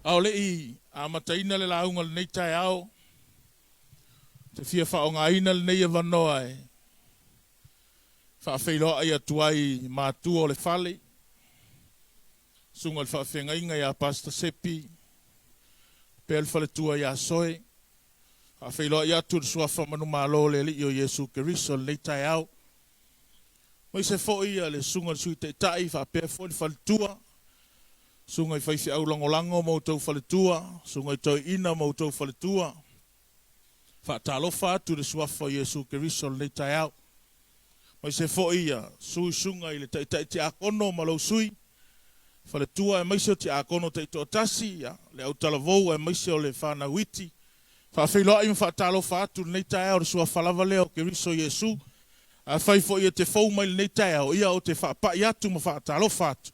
A o le i amataina le lauga i lenei taeao, ou te fia faaaogaina lenei avanoa e faafeiloai atu ai i matua o le fale, susuga i le faafeagaiga ia Pastor Sepi, faapea le faletua ia Soe. Faafeiloai atu i le suafa manumalo o le Alii o Iesu Keriso i lenei taeao. Aemaise foi le susuga i le Sui Taitai faapea foi le faletua, susuga i faifeau lagolago ma outou faletua, susuga i toeaiina ma outou faletua. Faatalofa atu i le suafa o Iesu Keriso i lenei taeao. Aemaise foi ia susu i susuga i le Taitai Tiakono ma lou sui, faletua aemaise o tiakono taitoatasi, ia, le autalavou aemaise o le fanau iti. Faafeiloai ma faatalofa atu i lenei taeao i le suafa lava lea o Keriso Iesu. Afai foi e te fou mai i lenei taeao, ia ou te faapai atu ma faatalofa atu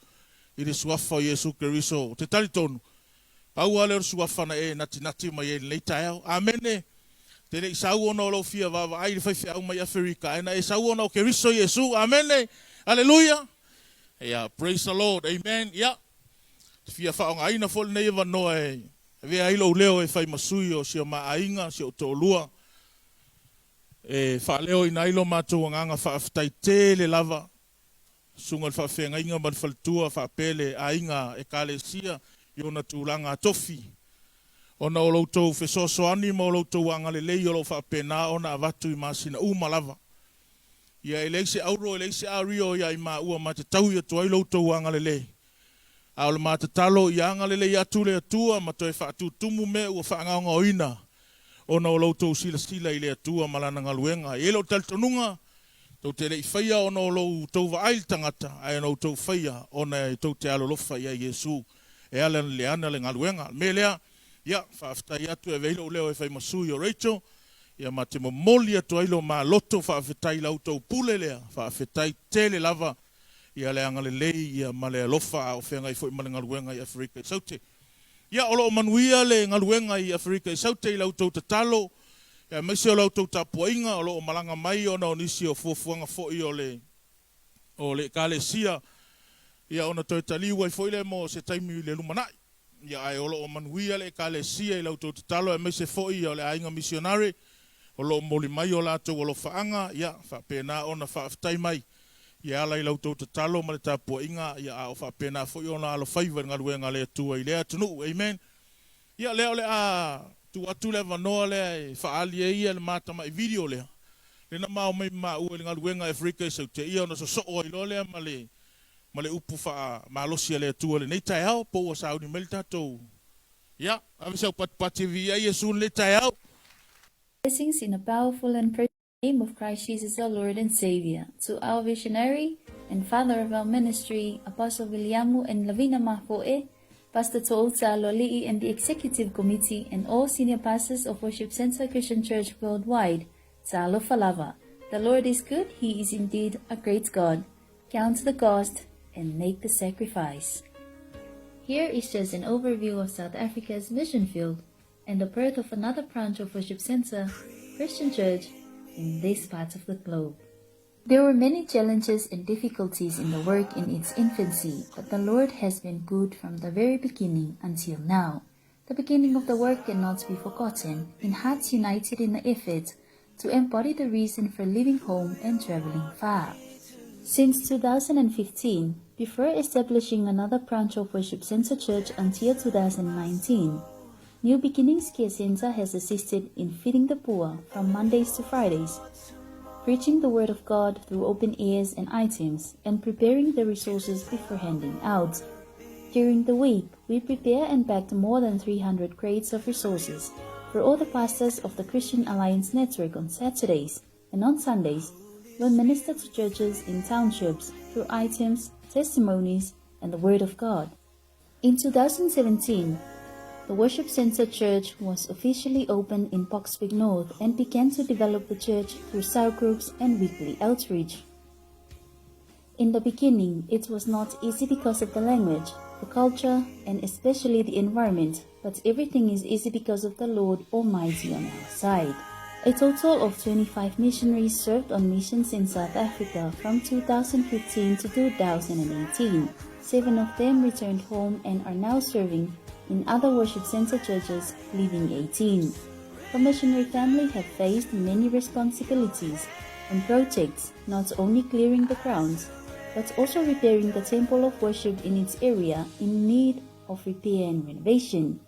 i le suafa o Iesu Keriso. Ou te talitonu, pau lava lea o le suafa na e natinati mai ai i lenei taeao. Amene! Te le i sau ona o lou fia vaavaai i le faifeau mai Aferika, ae na e sau ona o Keriso Iesu. Amene! Aleluia! Ia, praise the Lord. Amen. Ia, te fia faaaogaina foi lenei avanoa e avea ai lou leo e fai ma sui o si o ma aiga, si ou toalua, e faaleoina ai lo matou agaga faafetai tele lava, susuga i le faafeagaiga ma le faletua faapea le aiga Ekalesia i ona tulaga tofi, ona o lo outou fesoasoani ma o lo outou agalelei o lo o faapena ona avatu i masina uma lava. Ia e leai se auro e leai se ario ia i maua ma te taui atu ai lo outou agalelei. A o le ma tatalo ia agalelei atu le Atua ma toe faatutumu mea ua faagaogaoina ona o lo outou silasila i le Atua ma Lana galuega. E i ai lou talitonuga, tou te le i faia ona o lo outou vaai i le tagata, ae ona outou faia ona e tou te alolofa ia Iesu e ala i ana le galuega. O le mea lea, ia, faafetai atu e ave ai lou leo e fai ma sui o Rachel, ia ma te momoli atu ai lo ma loto faafetai i la outou pule lea, faafetai tele lava ia le agalelei ia ma le alofa a o feagai foi ma le galuega i Aferika i Saute. Ia, o lo o manuia le galuega i Aferika i Saute i la outou tatalo, aemaise o la outou tapuaiga o lo o malaga mai ona o nisi o fuafuaga foi o le o le Ekalesia, ia ona toe taliu ai foi lea mo se taimi i le lumanai. Ia, ae o lo o manuia le Ekalesia i la outou tatalo aemaise foi ia o le aiga misionare o lo o momoli mai o latou alofaaga, ia faapena ona faafetai mai e ala i la outou tatalo ma le tapuaiga, ia a o faapena foi ona alofaiva i le galuega a le Atua i lea atunuu. Amen. Ia, lea o le a tuu atu le avanoa lea e faaali ai ia le matamai video lea, lea na ma omai ma maua i le galuega a Aferika i Saute, ia ona sosoo ai loa lea ma le ma le upu faamalosi a le Atua i lenei taeao, po ua sauni mai le tatou, ia, ave sau patipati e viia ai Iesu i lenei taeao. Blessings in a powerful and precious name of Christ Jesus our Lord and Savior, to our visionary and father of our ministry, Apostle Viliamu and Lavina Mafoe, Pastor To'outa Aloalii and the Executive Committee and all senior pastors of Worship Center Christian Church worldwide, Talofa lava. The Lord is good, He is indeed a great God. Count the cost and make the sacrifice. Here is just an overview of South Africa's mission field and the birth of another branch of Worship Center, Christian Church, in this part of the globe. There were many challenges and difficulties in the work in its infancy, but the Lord has been good from the very beginning until now. The beginning of the work cannot be forgotten, in hearts united in the effort to embody the reason for leaving home and traveling far. Since 2015, before establishing another branch of Worship Center Church until 2019, New Beginnings Care Center has assisted in feeding the poor from Mondays to Fridays, preaching the Word of God through open ears and items, and preparing the resources before handing out. During the week, we prepare and packed more than 300 crates of resources for all the pastors of the Christian Alliance Network on Saturdays and on Sundays. We minister to churches in townships through items, testimonies, and the Word of God. In 2017, the Worship Center Church was officially opened in Boksburg North and began to develop the church through cell groups and weekly outreach. In the beginning, it was not easy because of the language, the culture, and especially the environment, but everything is easy because of the Lord Almighty on our side. A total of 25 missionaries served on missions in South Africa from 2015 to 2018. 7 of them returned home and are now serving in other worship center churches, leaving 18. The missionary family have faced many responsibilities and projects, not only clearing the grounds, but also repairing the temple of worship in its area in need of repair and renovation.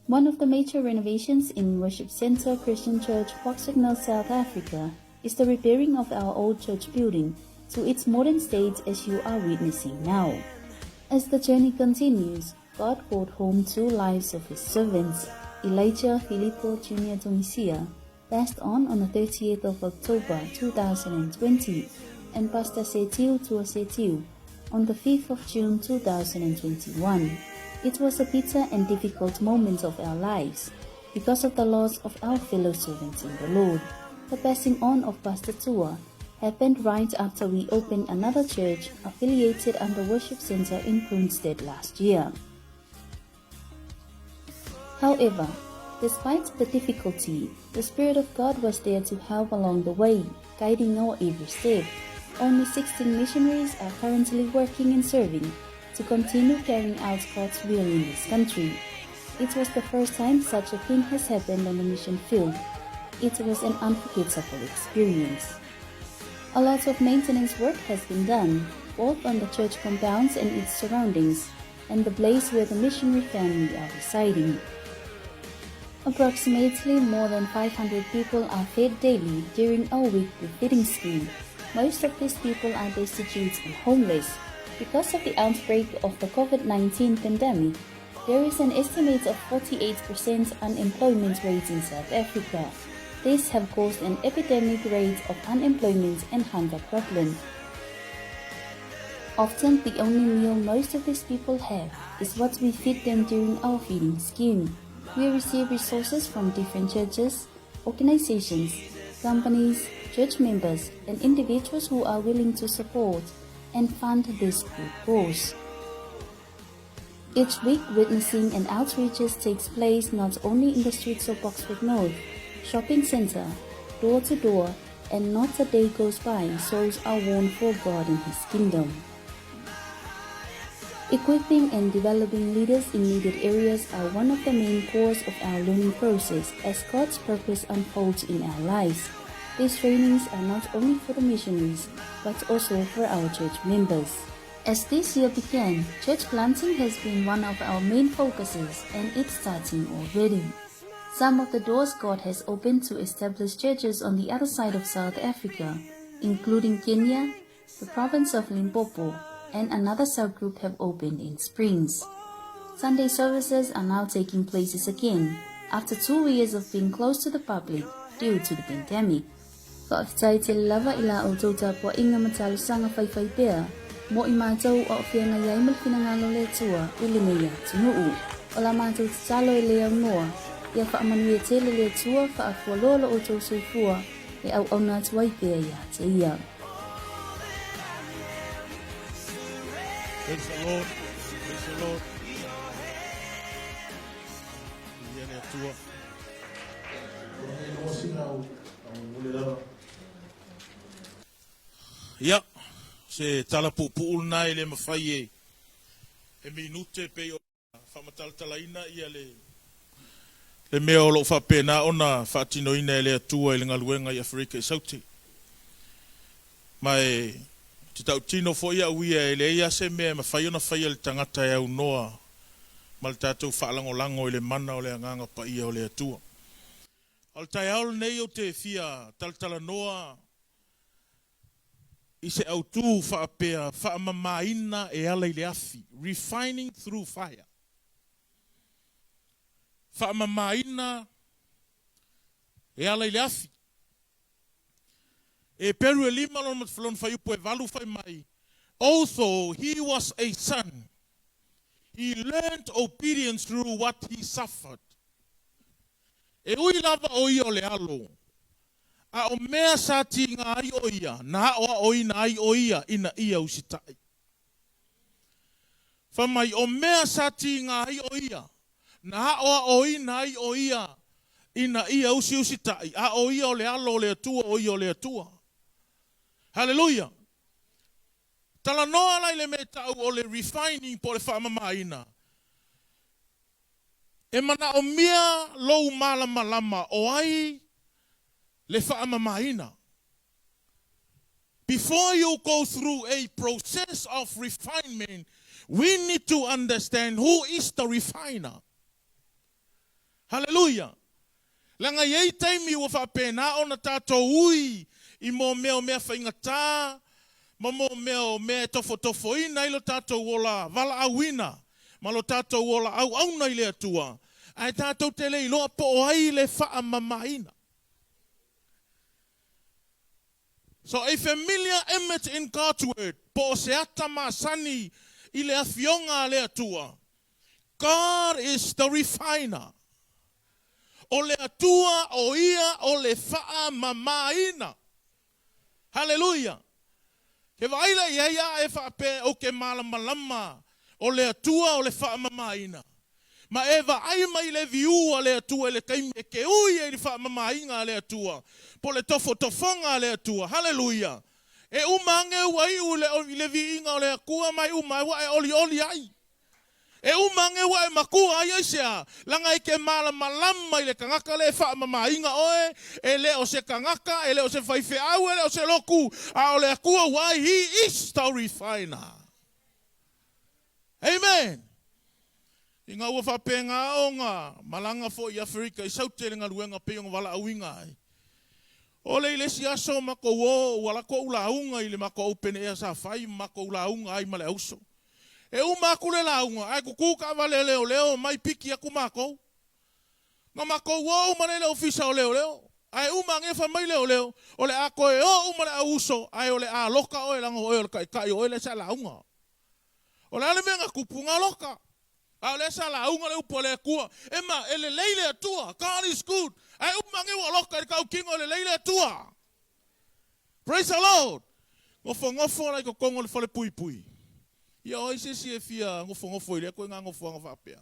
One of the major renovations in Worship Center Christian Church, Boksburg, South Africa, is the repairing of our old church building to its modern state as you are witnessing now. As the journey continues, God brought home two lives of his servants, Elijah Filippo Jr. Domisia, passed on the 30th of October 2020, and Pastor Setiu Tua Setiu on the 5th of June 2021. It was a bitter and difficult moment of our lives because of the loss of our fellow servants in the Lord. The passing on of Pastor Tua happened right after we opened another church affiliated under Worship Center in Kroonstad last year. However, despite the difficulty, the Spirit of God was there to help along the way, guiding our every step. Only 16 missionaries are currently working and serving to continue carrying out God's will in this country. It was the first time such a thing has happened on the mission field. It was an unforgettable experience. A lot of maintenance work has been done, both on the church compounds and its surroundings, and the place where the missionary family are residing. Approximately more than 500 people are fed daily during our weekly feeding scheme. Most of these people are destitute and homeless. Because of the outbreak of the COVID-19 pandemic, there is an estimate of 48% unemployment rate in South Africa. This have caused an epidemic rate of unemployment and hunger problem. Often the only meal most of these people have is what we feed them during our feeding scheme. We receive resources from different churches, organizations, companies, church members, and individuals who are willing to support and fund this good cause. Each week, witnessing and outreaches takes place not only in the streets of Boksburg North, shopping center, door to door, and not a day goes by souls are won for God and His kingdom. Equipping and developing leaders in needed areas are one of the main cores of our learning process as God's purpose unfolds in our lives. These trainings are not only for the missionaries, but also for our church members. As this year began, church planting has been one of our main focuses and it's starting already. Some of the doors God has opened to establish churches on the other side of South Africa, including Kenya, the province of Limpopo, and another subgroup have opened in Springs. Sunday services are now taking places again after 2 years of being closed to the public due to the pandemic. Faafetai tele lava i la outou tapuaiga ma talosaga faifaipea mo i matou a o feagai ai ma le finagalo o le Atua i lenei atunuu. O la matou tatalo e le aunoa, ia faamanuia tele le Atua faafualoa lo outou soifua e auauna atu ai pea ia te ia. Praise the Lord. Praise the Lord. Ia le Atua. Ia sina au mule lava. Ia, se tala puupuu lena e le mafai e e minute pe o faamatalatalaina ia le mea o loo faapena ona faatinoina e le Atua i le galuega i Aferika i Saute. Ma e te tautino foi au ia e leai a se mea e mafai ona faia le tagata e aunoa ma le tatou faalagolago i le mana o le agaga paia o le Atua. O le taeao lenei ou te fia talatalanoa i se autū faapea faamamaina e ala i le afi, refining through fire. Faamamaina e ala i le afi. Heperu e 5 lona fuaiupu e 8 fai mai, "Although he was a son, he learned obedience through what he suffered." E ui lava o ia o le alo, a o mea sa tiga ai o ia, na ao a o ina ai o ia ina ia usitai. Fai mai o mea sa tiga ai o ia, na ao a o ina ai o ia ina ia usiusitai, a o ia o le alo o le Atua o ia o le Atua. Hallelujah. Talanoa la i le mea tau o le refining po o le faamamaina. E manaomia lou malamalama o ai le faamamaina. Before you go through a process of refinement, we need to understand who is the refiner. Haleluia! Leaga e i ai taimi ua faapena ona tatou ui i mō mea o mea faigata ma mō mea o mea e tofotofoina ai lo tatou ola valaauina ma lo tatou ola auauna i le Atua, ae tatou te le iloa po o ai le faamamaina. So a familiar image in God's word, po o se ata masani i le Afioga a le Atua. God is the refiner. O le Atua o Ia o le faamamaina. Haleluia! Ke vaai la i ai a e faapea ou te malamalama o le Atua o le faamamaina. Ma e vaai mai le viu a le Atua i le taimi e te ui ai i le faamamaina a le Atua, po o le tofotofoga a le Atua. Haleluia! E uma ane ua iu i le viiga o le Atua ma e uma ai ua e olioli ai. E uma ane ua e matua ai aisea? Leaga e te malamalama i le tagata lea e faamamaina oe, e le o se tagata, e le o se faifeau, e le o se lotu, a o le Atua ua ai, He is the refiner. Amen! Ina ua faapena ona malaga foi i Aferika i Saute i le galuega pei ona valaauina ai. O le i le isi aso matou o, ua lako ou lauga i le matou open air sa fai ma matou lauga ai ma le auso. E uma atu le lauga, ae tutu taavale a leoleo mai piki atu matou. Na matou o uma lea i le ofisa o leoleo, ae uma ane fai mai leoleo, o le a toe o uma le au uso, ae o le a loka oe leaga o oe o le taitai, o oe lea sa lauga. O le a le mea na tupu? Na loka. A o lea sa lauga le upu a le Atua, e ma, e lelei le Atua, God is good, ae uma ane ua loka i le tautino e lelei le Atua. Praise the Lord! Nofonofo la i totonu o le fale puipui. Ia o ai se isi e fia nofonofo i lea koiga nofoaga faapea?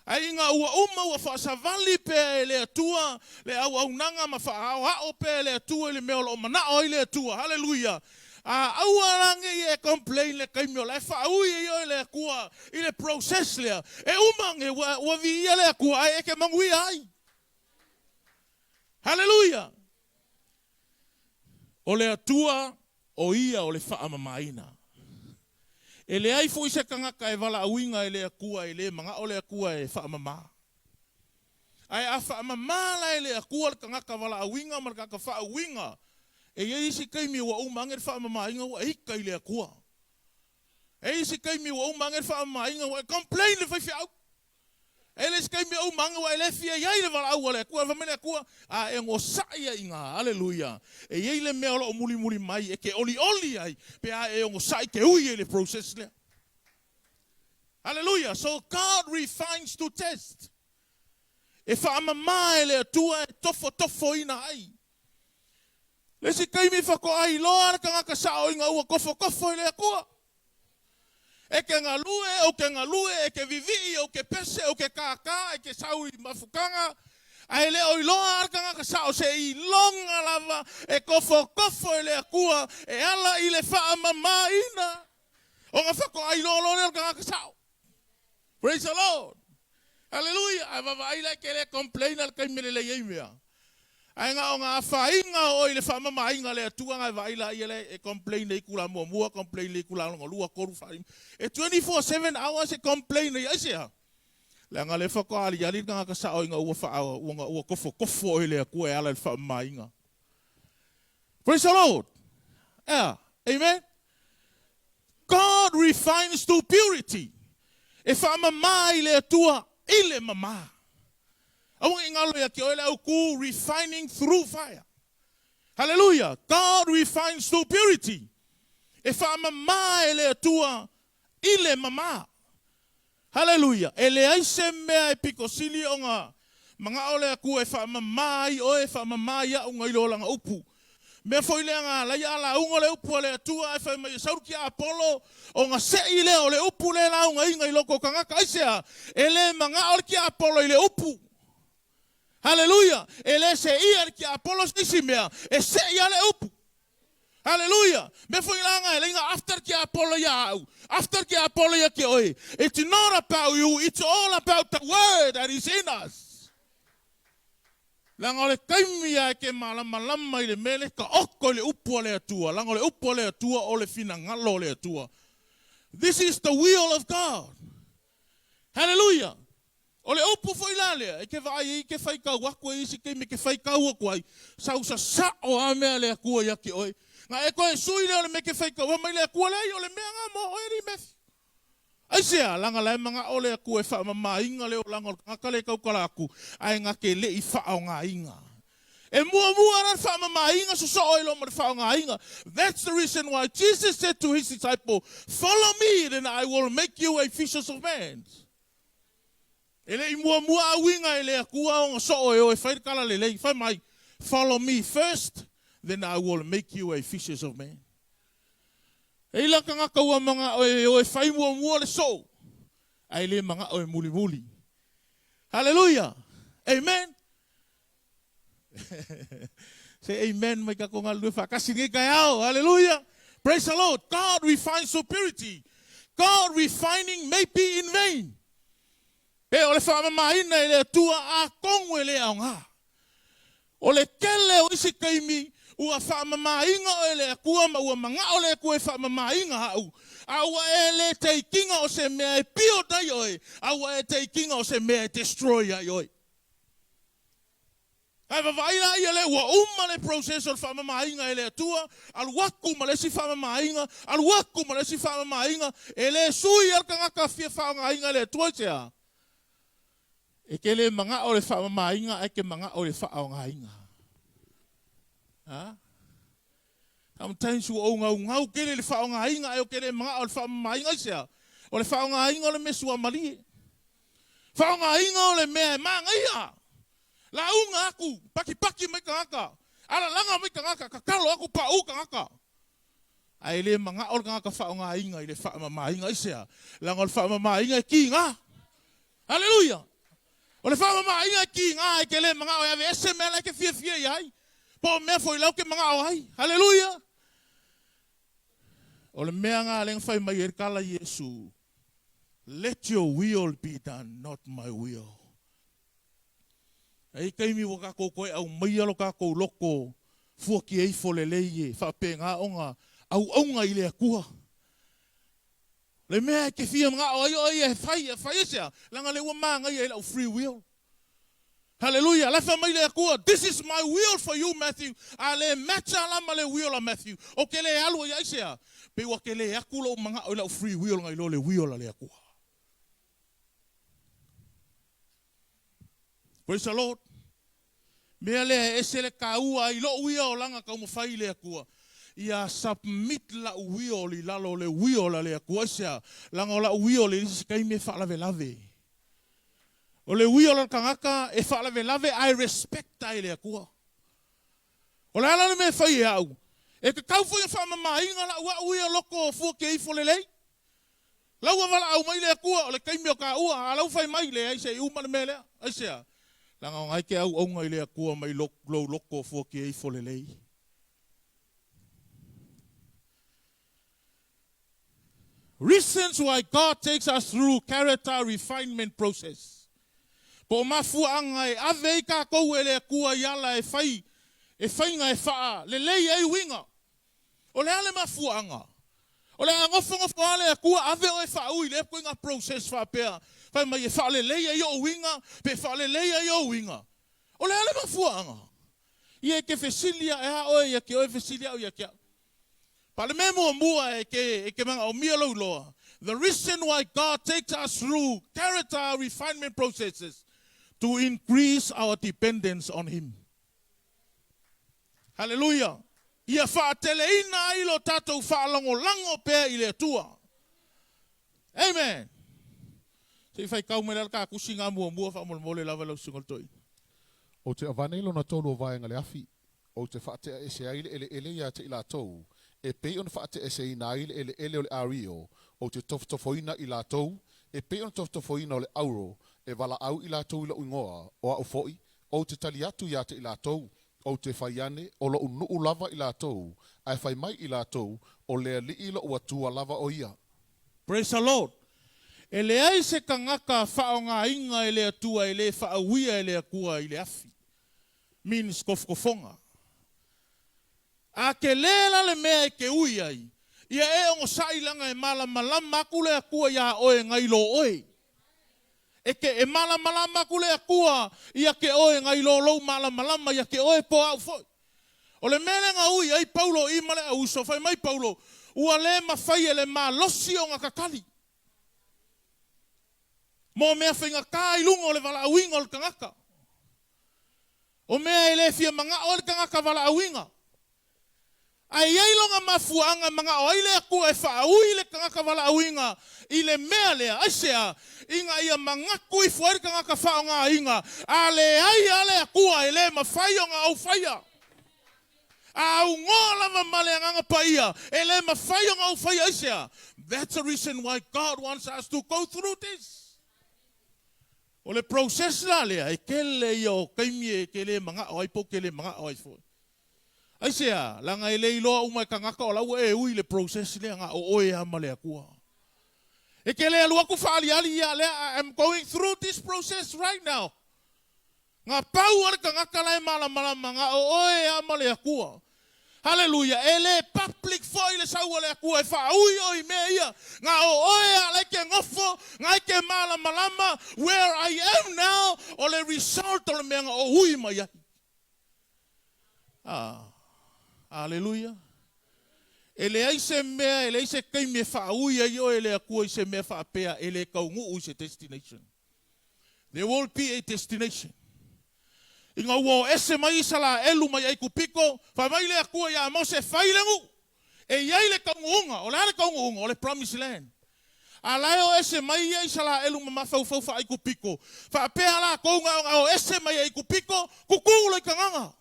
Ae ina ua uma ua faasavali pea e le Atua le auaunaga ma faaaoao pea e le Atua i le mea o lo o manao ai le Atua. Haleluia! A aua la ne i e complain le taimi o la e faaui ai oe e le Atua i le process lea, e uma ane ua, ua viia le Atua ae e te manuia ai. Haleluia! O le Atua, o Ia o le faamamaina. E leai foi se tagata e valaauina e le Atua e le manao le Atua e faamama. Ae a faamama la e le Atua le tagata valaauina ma le tagata faauiga, e i ai isi taimi ua uma ane le faamamaina ua e ita i le Atua. E i ai isi taimi ua uma ane le faamamaina ua e complain i le faifeau. E le isi taimi e uma ane ua e le fia i ai le valaau a le Atua, fai mai le Atua, A e onosai ai i ina, aleluia, e i ai le mea o lo o mulimuli mai e te olioli ai pe a e onosai te ui ai i le process lea. Aleluia! So God refines to test. E faamama e le Atua e tofotofoina ai. Le isi taimi faatoa iloa le tagata sao ina ua tofotofo i le Atua. E ke galue, ou ke galue, e ke vivii, ou ke pese, ou ke kākā, e ke sau i mafutaga, ae le o iloa a le tagata sao se iloga lava e kofokofo e le Atua e ala i le faamamaina ona faatoa iloa loa lea o le tagata sao. Praise the Lord. Hallelujah. Ae vaavaai la e ke le complain a le taimi e lelei ai mea. Ae na o na afaina o oe i le faamamaina a le Atua na e vaai laia lea e complain le itula muamua, complain le itula lona lua, tolu, fa, lima. E 24/7 hours e complain ai. Aisea? Leaga lea faatoa aliali le tagata sao ina ua faa, ua, ua tofotofo oe i le Atua e ala i le faamamaina. Praise the Lord. Yeah. Amen. God refines to purity. E faamama ai le Atua i le mama. Aua ne i galo ia te oe le aukū refining through fire. Hallelujah! God refines to purity. E faamama e le Atua i le mama. Haleluia! E leai se mea e pito sili ona manao le Atua e faamama ai oe, e faamama iaʻu nai lo lana upu. Mea foi lea na ala ai a lauga le upu a le Atua ae fai mai e sau le tiapolo ona seʻi lea o le upu lea e laugaina i loko o tagata. Aisea? E le manao le tiapolo i le upu. Haleluia! E le seʻia e le tiapolo se isi mea, e seʻi lava le upu. Hallelujah! Mea foi laga e leiga after le tiapolo ia a'u, after le tiapolo ia te oe. It's not about you, it's all about the word that is in us. Leaga o le taimi a e ke malamalama i le mea lea taoto i le upu a le Atua, leaga o le upu a le Atua o le finagalo o le Atua. This is the will of God. Hallelujah! O le upu foi la lea, e ke vaai ai ke faitau aku e isi taimi e ke faitau aku ai, sau sasao a mea a le Atua ia te oe. Na e toe sui lea o le mea e ke faitau ai mai le Atua leai o le mea na mo oe alii Matthew. Aisea? Leaga la e manao le Atua e faamamaina le olaga o le tagata lea e tautala atu, ae na te le i faaaogaina. E muamua la le faamamaina sosoo ai loa ma le faaaogaina. That's the reason why Jesus said to his disciple, Follow me, then I will make you a fishers of men. E le i muamua auiga e le Atua ona soo e o e fai le tala lelei. Fai mai, Follow me first, then I will make you a fishers of men. E i la tagata ua manao e o e fai muamua le soo, ae le manao e mulimuli. Hallelujah! Amen! Say amen mai tatou galulue faatasi i lenei taeao. Hallelujah! Praise the Lord. God refines your purity. God refining may be in vain. Pe o le faamamaina e le Atua atonu e le aoga. O le tele o isi taimi ua faamamaina oe e le Atua ma ua manao le Atua e faamamaina a'u, a ua e le taking o se mea e build ai oe, a ua e taking o se mea e destroy ai oe. Ae vavaai la ia lea ua uma le process o le faamamaina e le Atua, alu atu ma le isi faamamaina, alu atu ma le isi faamamaina, e le sui a le tagata fia faaaogaina e le Atua aisea? E te le manao i le faamamaina ae te manao i le faaaogaina. Ha? Sometimes ua ou naunau tele i le faaaogaina ae ou te le manao i le faamamaina aisea? O le faaaogaina o le mea suamalie. Faaaogaina o le mea e manaia. Lauga atu, patipati mai tagata, alalaga mai tagata, tatalo atu, pauu tagata. Ae le manao le tagata faaaogaina i le faamamaina. Aisea? Leaga o le faamamaina e kiga. Aleluia! O le faamamaina e kiga e te le manao e aveese mea la e te fiafia i ai, po o mea foi la ou te manao ai. Aleluia! O le mea na lea na fai mai ai le tala Iesu, Let your will be done, not my will. E i ai taimi ua tatou toe aumaia lo tatou loto fuatia ifo lelei e faapena ona auauna i le Atua. O le mea e te fia manao ai oe ia e fai, e fai aisea? Leaga lea ua manaia i lau free will. Hallelujah! La fai mai le Atua, This is my will for you, Matthew. A le match a la ma le will a Matthew, o ke le alu ai aisea? Pei ua ke le aku lou manao i lau free will nai lo le will a le Atua. Praise the Lord. Mea lea e ese le taua ai lou ia olaga taumafai i le Atua, ia submit la'u will i lalo o le will a le Atua. Aisea? Leaga o la'u will e le isi taimi e faalavelave. O le will a le tagata e faalavelave ae respect ai le Atua. O le a la le mea e fai e a'u? E tatau foi ona faamamaina la'u a'u ia loko fuatia ifo lelei. Lau ua valaau mai le Atua, o le taimi o taua, a lau fai mai, leai se i uma le mea lea. Aisea? Leaga o na e te auauna i le Atua mai lou loto fuatia ifo lelei. Reasons why God takes us through character refinement process. Po o mafuaaga e ave ai tatou e le Atua i ala e fai, e faiga e faalelei ai uiga. O le a le mafuaaga? O le a nofonofo lava le Atua ave oe faaui i lea ituaiga process faapea, fai mai e faalelei ai ou uiga pe faalelei ai ou uiga. O le a le mafuaaga? Ia e te fesili ae a oe ia te oe fesili au ia te au. Pa le mea muamua e te e te manaomia lou iloa, the reason why God takes us through character refinement processes to increase our dependence on Him. Haleluia! Ia faateleina ai lo tatou faalagolago pea i le Atua. Amen! Se i faitau mai la le ta tusi ga muamua faamolemole lava lau Susuga i le Toeaina. Ou te avane i lona tolu o vaega le afi, ou te faatea ese ai le eleele ia te i latou, e pei ona faateaeseina ai le eleele o le ario, ou te tofotofoina i latou, e pei ona tofotofoina o le auro, e valaau i latou i lou igoa, o au foi, Ou te tali atu ia te i latou, Ou te fai ane, o loʻu nuʻu lava i latou, ae fai mai i latou, O le Alii loʻu Atua lava o ia. Praise the Lord. E leai se tagata faaaogaina e le Atua e le faauia e le Atua i le afi. Means tofotofoga. A tele la le mea e te ui ai, ia e onosai leaga e malamalama atu le Atua iā oe nai lo oe. E te e malamalama atu le Atua ia te oe nai lo lou malamalama ia te oe po o au foi. O le mea lea na ui ai Paulo i ma le auuso, fai mai Paulo, ua le mafai e le malosi ona kakali. Mo mea faigata i luga o le valaauina o le tagata. O mea e le fia manao ai le tagata valaauina. Ae i ai lona mafuaaga e manao ai le Atua e faaui le tagata valaauina i le mea lea, aisea? Ina ia manatu ifo ai le tagata faaaogaina, a leai a le Atua e le mafai ona ou faia. A aunoa lava ma le Agaga Paia, e le mafai ona ou faia, aisea? That's the reason why God wants us to go through this. O le process la lea, e tele ia o taimi e te le manao ai po o te le manao ai foi. Aisea? Leaga e le iloa uma e tagata o la ua e ui i le process lea na o oe lava ma le Atua. E te le alu atu faaaliali ia lea, I am going through this process right now. Na pau a le tagata la e malamalama na o oe a ma le Atua. Haleluia! E le public foi le sau a le Atua e faaui oe i mea ia. Na o oe a la e ke nofo, na e ke malamalama where I am now o le result o le mea na o ui mai ai. Ah, haleluia! E leai se mea, e leai se taimi e faaui ai oe e le Atua i se mea faapea e le taunuu i se destination. There will be a destination. Ina ua o ese mai Isalaelu mai Aikupito, fai mai le Atua iā Mose, Fai le nuu, e i ai le taunuuga. O le a le taunuuga? O le Promised Land. A la e o ese mai ia Isalaelu ma mafaufau faa-Aikupito, faapea latou na ona o ese mai Aikupito, tutū loa i Kanana.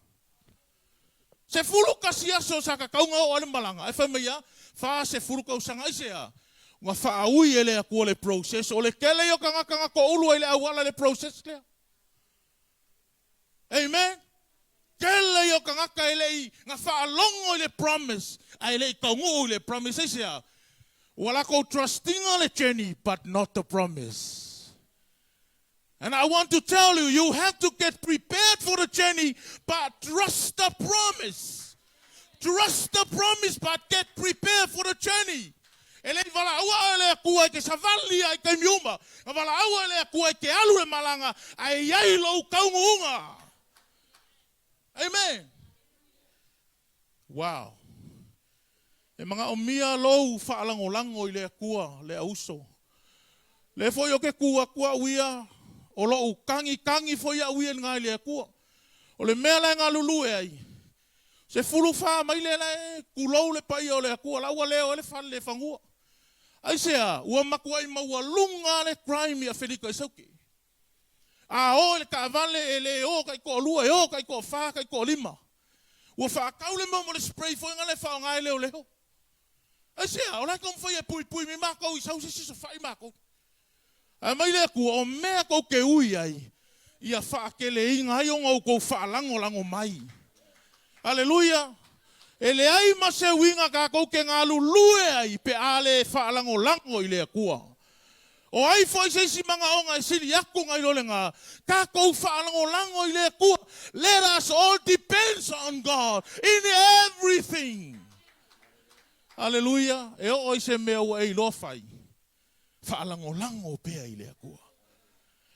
11 aso sa tatau ona oo ai le malaga, ae fai mai a, 40 tausaga. Aisea? Ua faaui e le Atua le process. O le tele ia o tagata na toulu ai le auala i le process lea. Amen. Tele ia o tagata e le i na faalogo i le promise, ae e le i taunuu i le promise. Aisea? Ua latou trust-ina le journey but not the promise. And I want to tell you, you have to get prepared for the journey, but trust the promise. Trust the promise, but get prepared for the journey. E le i valaua oe e le Atua e te savali a i taimi uma. Na valaua e le Atua e te alu le malaga, ae i ai lou taunuuga. Amen. Wow. E manaomia lou faalagolago i le Atua, le auso. Lea foi o ke ku atu au ia, o lou kagikagi foi au ia i le Atua. O le mea la e galulue ai, 14 maile la e tulou le paia o le Atua, la ua leo ai le fale le fanua. Aisea, ua matuai maualuga le crime i Afelika i Sauke. A o i le taavale e le o taitoalua, e o taitoafa, taitoalima. Ua faatau le mea mo le spray foi lea e faaaoga e leoleo. Aisea, o la e taumafai e puipui mai matou i sau se isi safai matou. Ae mai le Atua, o mea tou te ui ai, ia faateleina ai ona outou faalagolago mai. Aleluia! E leai ma se uiga tatou te galulue ai pe a le faalagolago i le Atua. O ai foi se isi manaoga e sili atu nai lo lena, tatou faalagolago i le Atua. Let us all depends on God in everything. Aleluia! E oo i se mea ua e iloa fai, faalagolago pea i le Atua.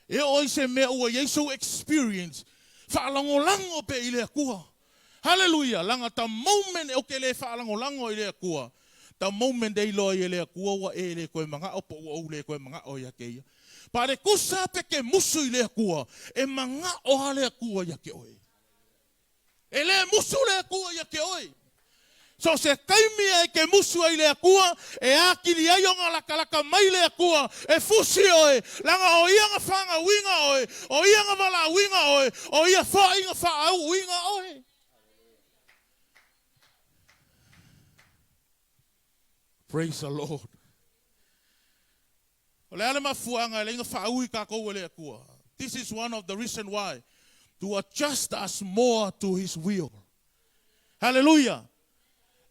E oo i se mea ua i ai sou experience, faalagolago pea i le Atua. Haleluia! Leaga the moment ou te le faalagolago i le Atua, the moment e iloa ai e le Atua ua e le toe manao po ua ou le toe manao ia te ia. Pa le tusa pe te musu i le Atua, e manao lava le Atua ia te oe. E le musu le Atua ia te oe. So se taimi e ke musu ai le Atua, e akili ai ona lakalaka mai le Atua, e fusi oe, leaga o ia na fagauina oe, o ia na valaauina oe, o ia foi na faauuina oe. Praise the Lord. O le a le mafuaaga e leai na faaui tatou e le Atua? This is one of the reason why. To adjust us more to His will. Haleluia!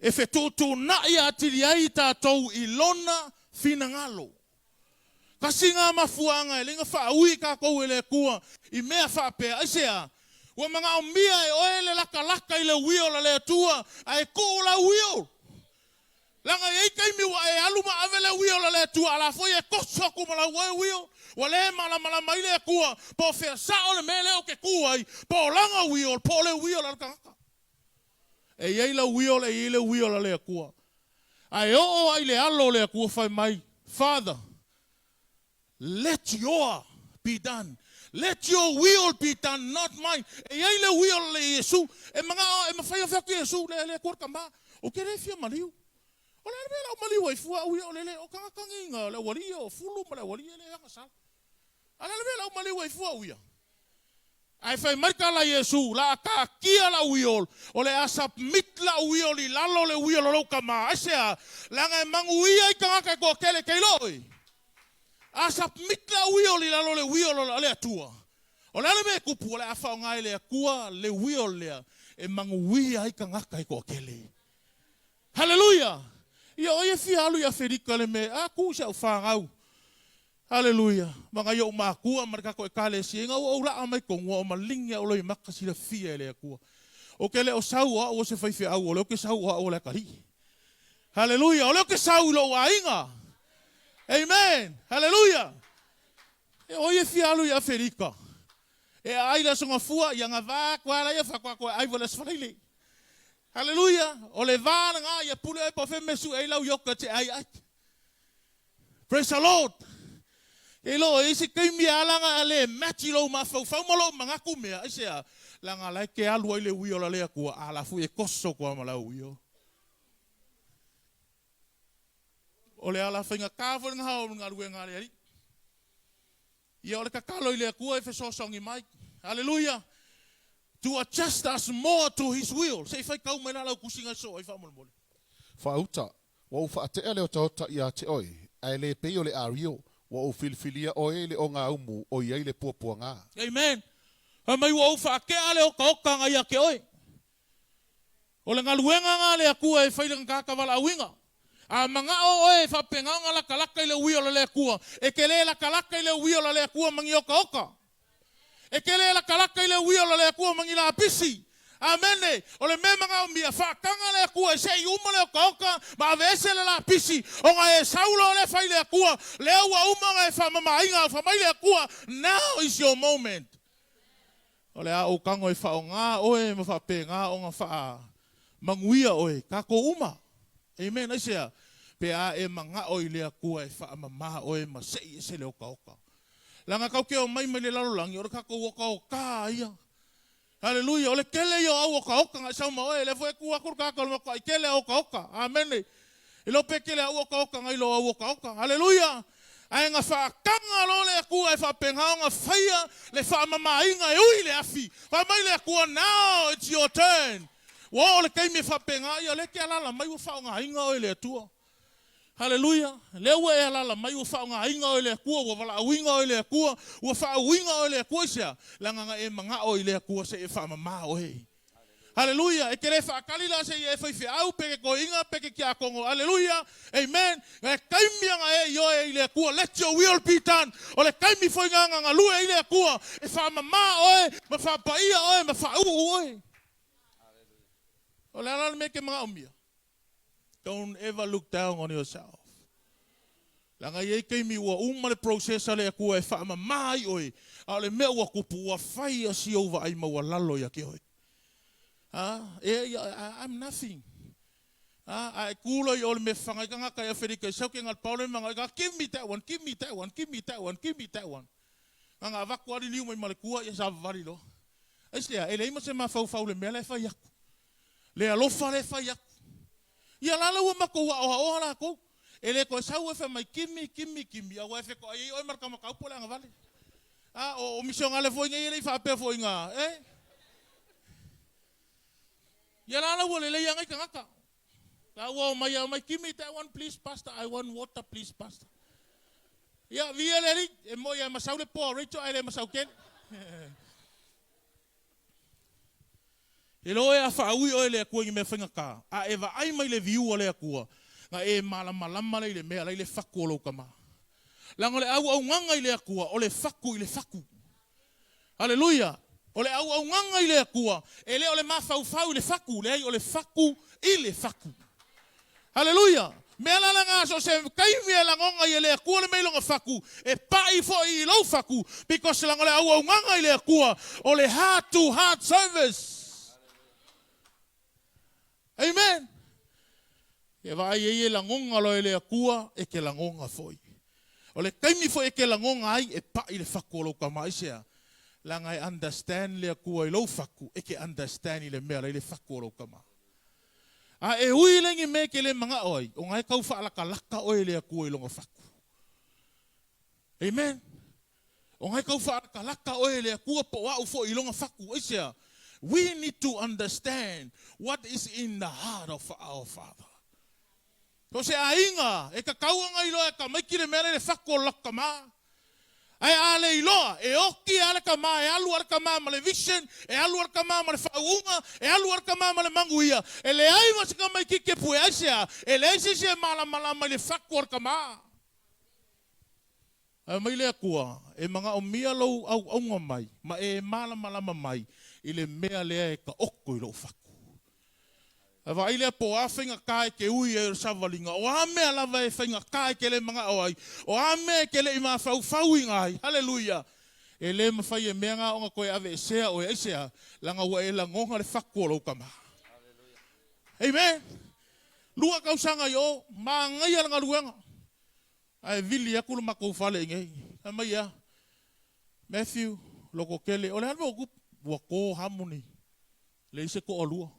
E fetuutuunai atili ai tatou i Lona finagalo. Tasi ngā mafuaaga e leiga faaui tatou e le Atua i mea faapea, aisea? Ua manaomia e oe le lakalaka i le will a le Atua, ae tuu lau will. Leaga e i ai taimi ua e alu ma ave le will a le Atua, a la foi e toso atu ma lau oe will. Ua le malamalama ai le Atua po o fea sao le mea lea ou te tu ai, po o lana will, po o le will a le tagata. E i ai lau will, e i ai le will a le Atua. Ae oo ai le alo o le Atua fai mai, Father, let your be done. Let your will be done, not mine. E i ai le will le Iesu. E manao, e mafai ona fai atu Iesu, le, le Atua le Tama. Ou te le fia maliu. O le a le mea o le a ou maliu ai fua au ia o le le o tagata nei, le aualii o Fulu ma le aualii e le agasala. A o le a le mea o le a ou maliu ai fua au ia? Ae fai mai tala Iesu, la a taatia la'u will, o le a submit la'u will i lalo o le will o lou Tama. Aisea? Leaga e manuia i tagata e toatele kei loi. A submit la'u will i lalo o le will o le Atua. O le a le mea e tupu? O le a faaaoga e le Atua le will lea e manuia ai tagata e toatele. Haleluia! Ia o ai e fia alu i Aferika le mea, a tuu i si au fanau. Haleluia! Ma nai ou matua ma le tatou Ekalesia ina ua ou laa mai tonu ua o maligi au loimata silafia e le Atua. Ou te le o sau o au o se faifeau, o lea ou te sau o au o le atalii. Haleluia! O lea ou te sau i lou aiga. Amen! Haleluia! E o ai e fia alu i Aferika? E aai le Aso Gafua, ia gava atu lava laia faatoa toe aai foi le Aso Faraile. Haleluia! O le va lena, ia pule oe po o fea mea sue ai lau ioka e te ai ai. Praise the Lord! Ke iloa e i ai se taimi e ala ana a le match i lou mafaufau ma lou manatu mea, aisea? Leaga la e te alu ai le uia o la le Atua, a la foi e toso atu lava ma lau uia. O le ala faigata foi lena o le galuega a le Alii. Ia o le tatalo i le Atua e fesoasoani mai. Haleluia! To adjust us more to His will. Se i faitau mai la lau tusiga e soo ai faamolemole. Faauta, ua ou faatea le otaota ia te oe, ae le pei o le ario, ua ou filifilia oe i le ogaumu o i ai le puapuaga. Amen. Fai mai ua ou faatea le otaotaga ia te oe. O le galuega na a le Atua e fai i lana tagata valaauina. A manao oe e faapena ona latalata i le will a le Atua, e te le latalata i le will a le Atua ma ni otaota. E te le latalata i le will a le Atua ma ni lapisi. Amene! O le mea manaomia, faataga le Atua e se'i uma le otaota ma aveese le lapisi, ona e sau loa lea fai le Atua, lea ua uma ona e faamamaina, fai mai le Atua, Now is your moment. O le a ou tago e faaaoga oe ma faapena ona faamanuia oe, tatou uma. Amen. Aisea? Pe a e manao i le Atua e faamama oe ma sei ese le otaota. Leaga tatou te omai mai le lalolagi, o le tatou otaota ia. Haleluia. O le tele ia o au otaota na e sau ma oe, lea foi e tu atu le tagata o le matuai tele au otaota. Amene. E le o pe tele au otaota nai lo au otaota. Haleluia! Ae na faataga loa le Atua e faapena ona faia le faamamaina e ui le afi. Fai mai le Atua, Now it's your turn. Ua oo le taimi e faapena ia, o lea e te alaala mai ua faaaogaina oe e le Atua. Haleluia! Lea ua e alaala mai ua faaaogaina oe e le Atua, ua valaauina oe e le Atua, ua faauuina oe e le Atua. Aisea? Leaga na e manao i le Atua se i e faamama oe. Aleluia! E te le faatali la se i e faifeau, pe ke toeaina, pe ke tiakono. Aleluia! Amen! E taimi ana e i oe i le Atua, let your will be done. O le taimi foi na na galue ai le Atua, e faamama oe, ma faapaia oe, ma faauu oe. O le a la le mea e te manaomia? Don't ever look down on yourself. Leaga e i ai taimi ua uma le process a le Atua e faamama ai oe, a o le mea ua tupu, ua fai a si ou vaai maualalo ia te oe. A, e, ia, I'm nothing. A, a e tu loa i o le mea faga ai tagata i Aferika i sau ke ngal pau le manga, give me that one, give me that one, give me that one, give me that one. Na nga avatu lava liliu mai ma le tua, ia savavali loa. Aisea, e leai ma se mafaufau i le mea la e fai atu. Le alofa lea e fai atu. Ia la la ua matou aoaoa latou. E le toe sau e fai mai kimi, kimi, kimi, aua e fetoai ai oe ma le tama taupo le agavale. A, o, o misionale foi nei e le i faapea foi ina, e. Ia la la ua lelei lava nai tagata. La ua omai lava mai, give me that one please pastor, I want water please pastor. Ia, viia le Alii, e moi lava e masau le poa o Rachel ae le masau tele. E le o e a faaui oe e le Atua i ni mea faigata, a e vaai mai le viu a le Atua, na e malamalama lea i le mea la i le fatu o lou tama. Leaga o le auaunaga i le Atua, o le fatu i le fatu. Aleluia! O le auaunaga i le Atua, e le o le mafaufau i le fatu, leai, o le fatu i le fatu. Aleluia! Mea la lena so o se taimi e lagona ai e le Atua le mea i lona fatu, e pai foi i lou fatu, because leaga o le auaunaga i le Atua, o le heart to heart service. Amen! E vaai ai e lagona loa e le Atua, e te lagona foi. O le taimi foi e te lagona ai, e pai le fatu o lou tama. Aisea? Leaga e understand le Atua i lou fatu, e te understand i le mea la i le fatu o lou tama. A e ui lea i ni mea e te le manao ai, ona e tau faalakalaka oe e le Atua i lona fatu. Amen. Ona e tau faalakalaka oe e le Atua po o au foi i lona fatu. Aisea? We need to understand what is in the heart of our Father. So se aiga e tatau ona iloa e tamaiti le mea lea i le fatu o le latou tama. Ae a le iloa, e oti lava le tama, e alu lava le tama ma le vision, e alu lava le tama ma le faauuga, e alu lava le tama ma le manuia. E leai ma se tamaitiiti e pue. Aisea? E leai se isi e malamalama i le fatu o le tama. Ae mai le Atua, e manaomia lou auauga mai ma e malamalama mai i le mea lea e taoto i lou fatu. Ae vaai lea po o a faigata e te ui ai o le savaliga, o a mea lava e faigata e te le manao ai, o a mea e te le i mafaufauina ai. Haleluia! E le mafai e mea na ona toe aveesea oe. Aisea? Leaga ua e lagona le fatu o lou tama. Amen! Lua tausaga i o, manaia le galuega. Ae vili atu le matou fale i nei. Fai mai ea, Matthew, lototele, o le a le mea ua tupu? Ua to Harmony, leai se toalua.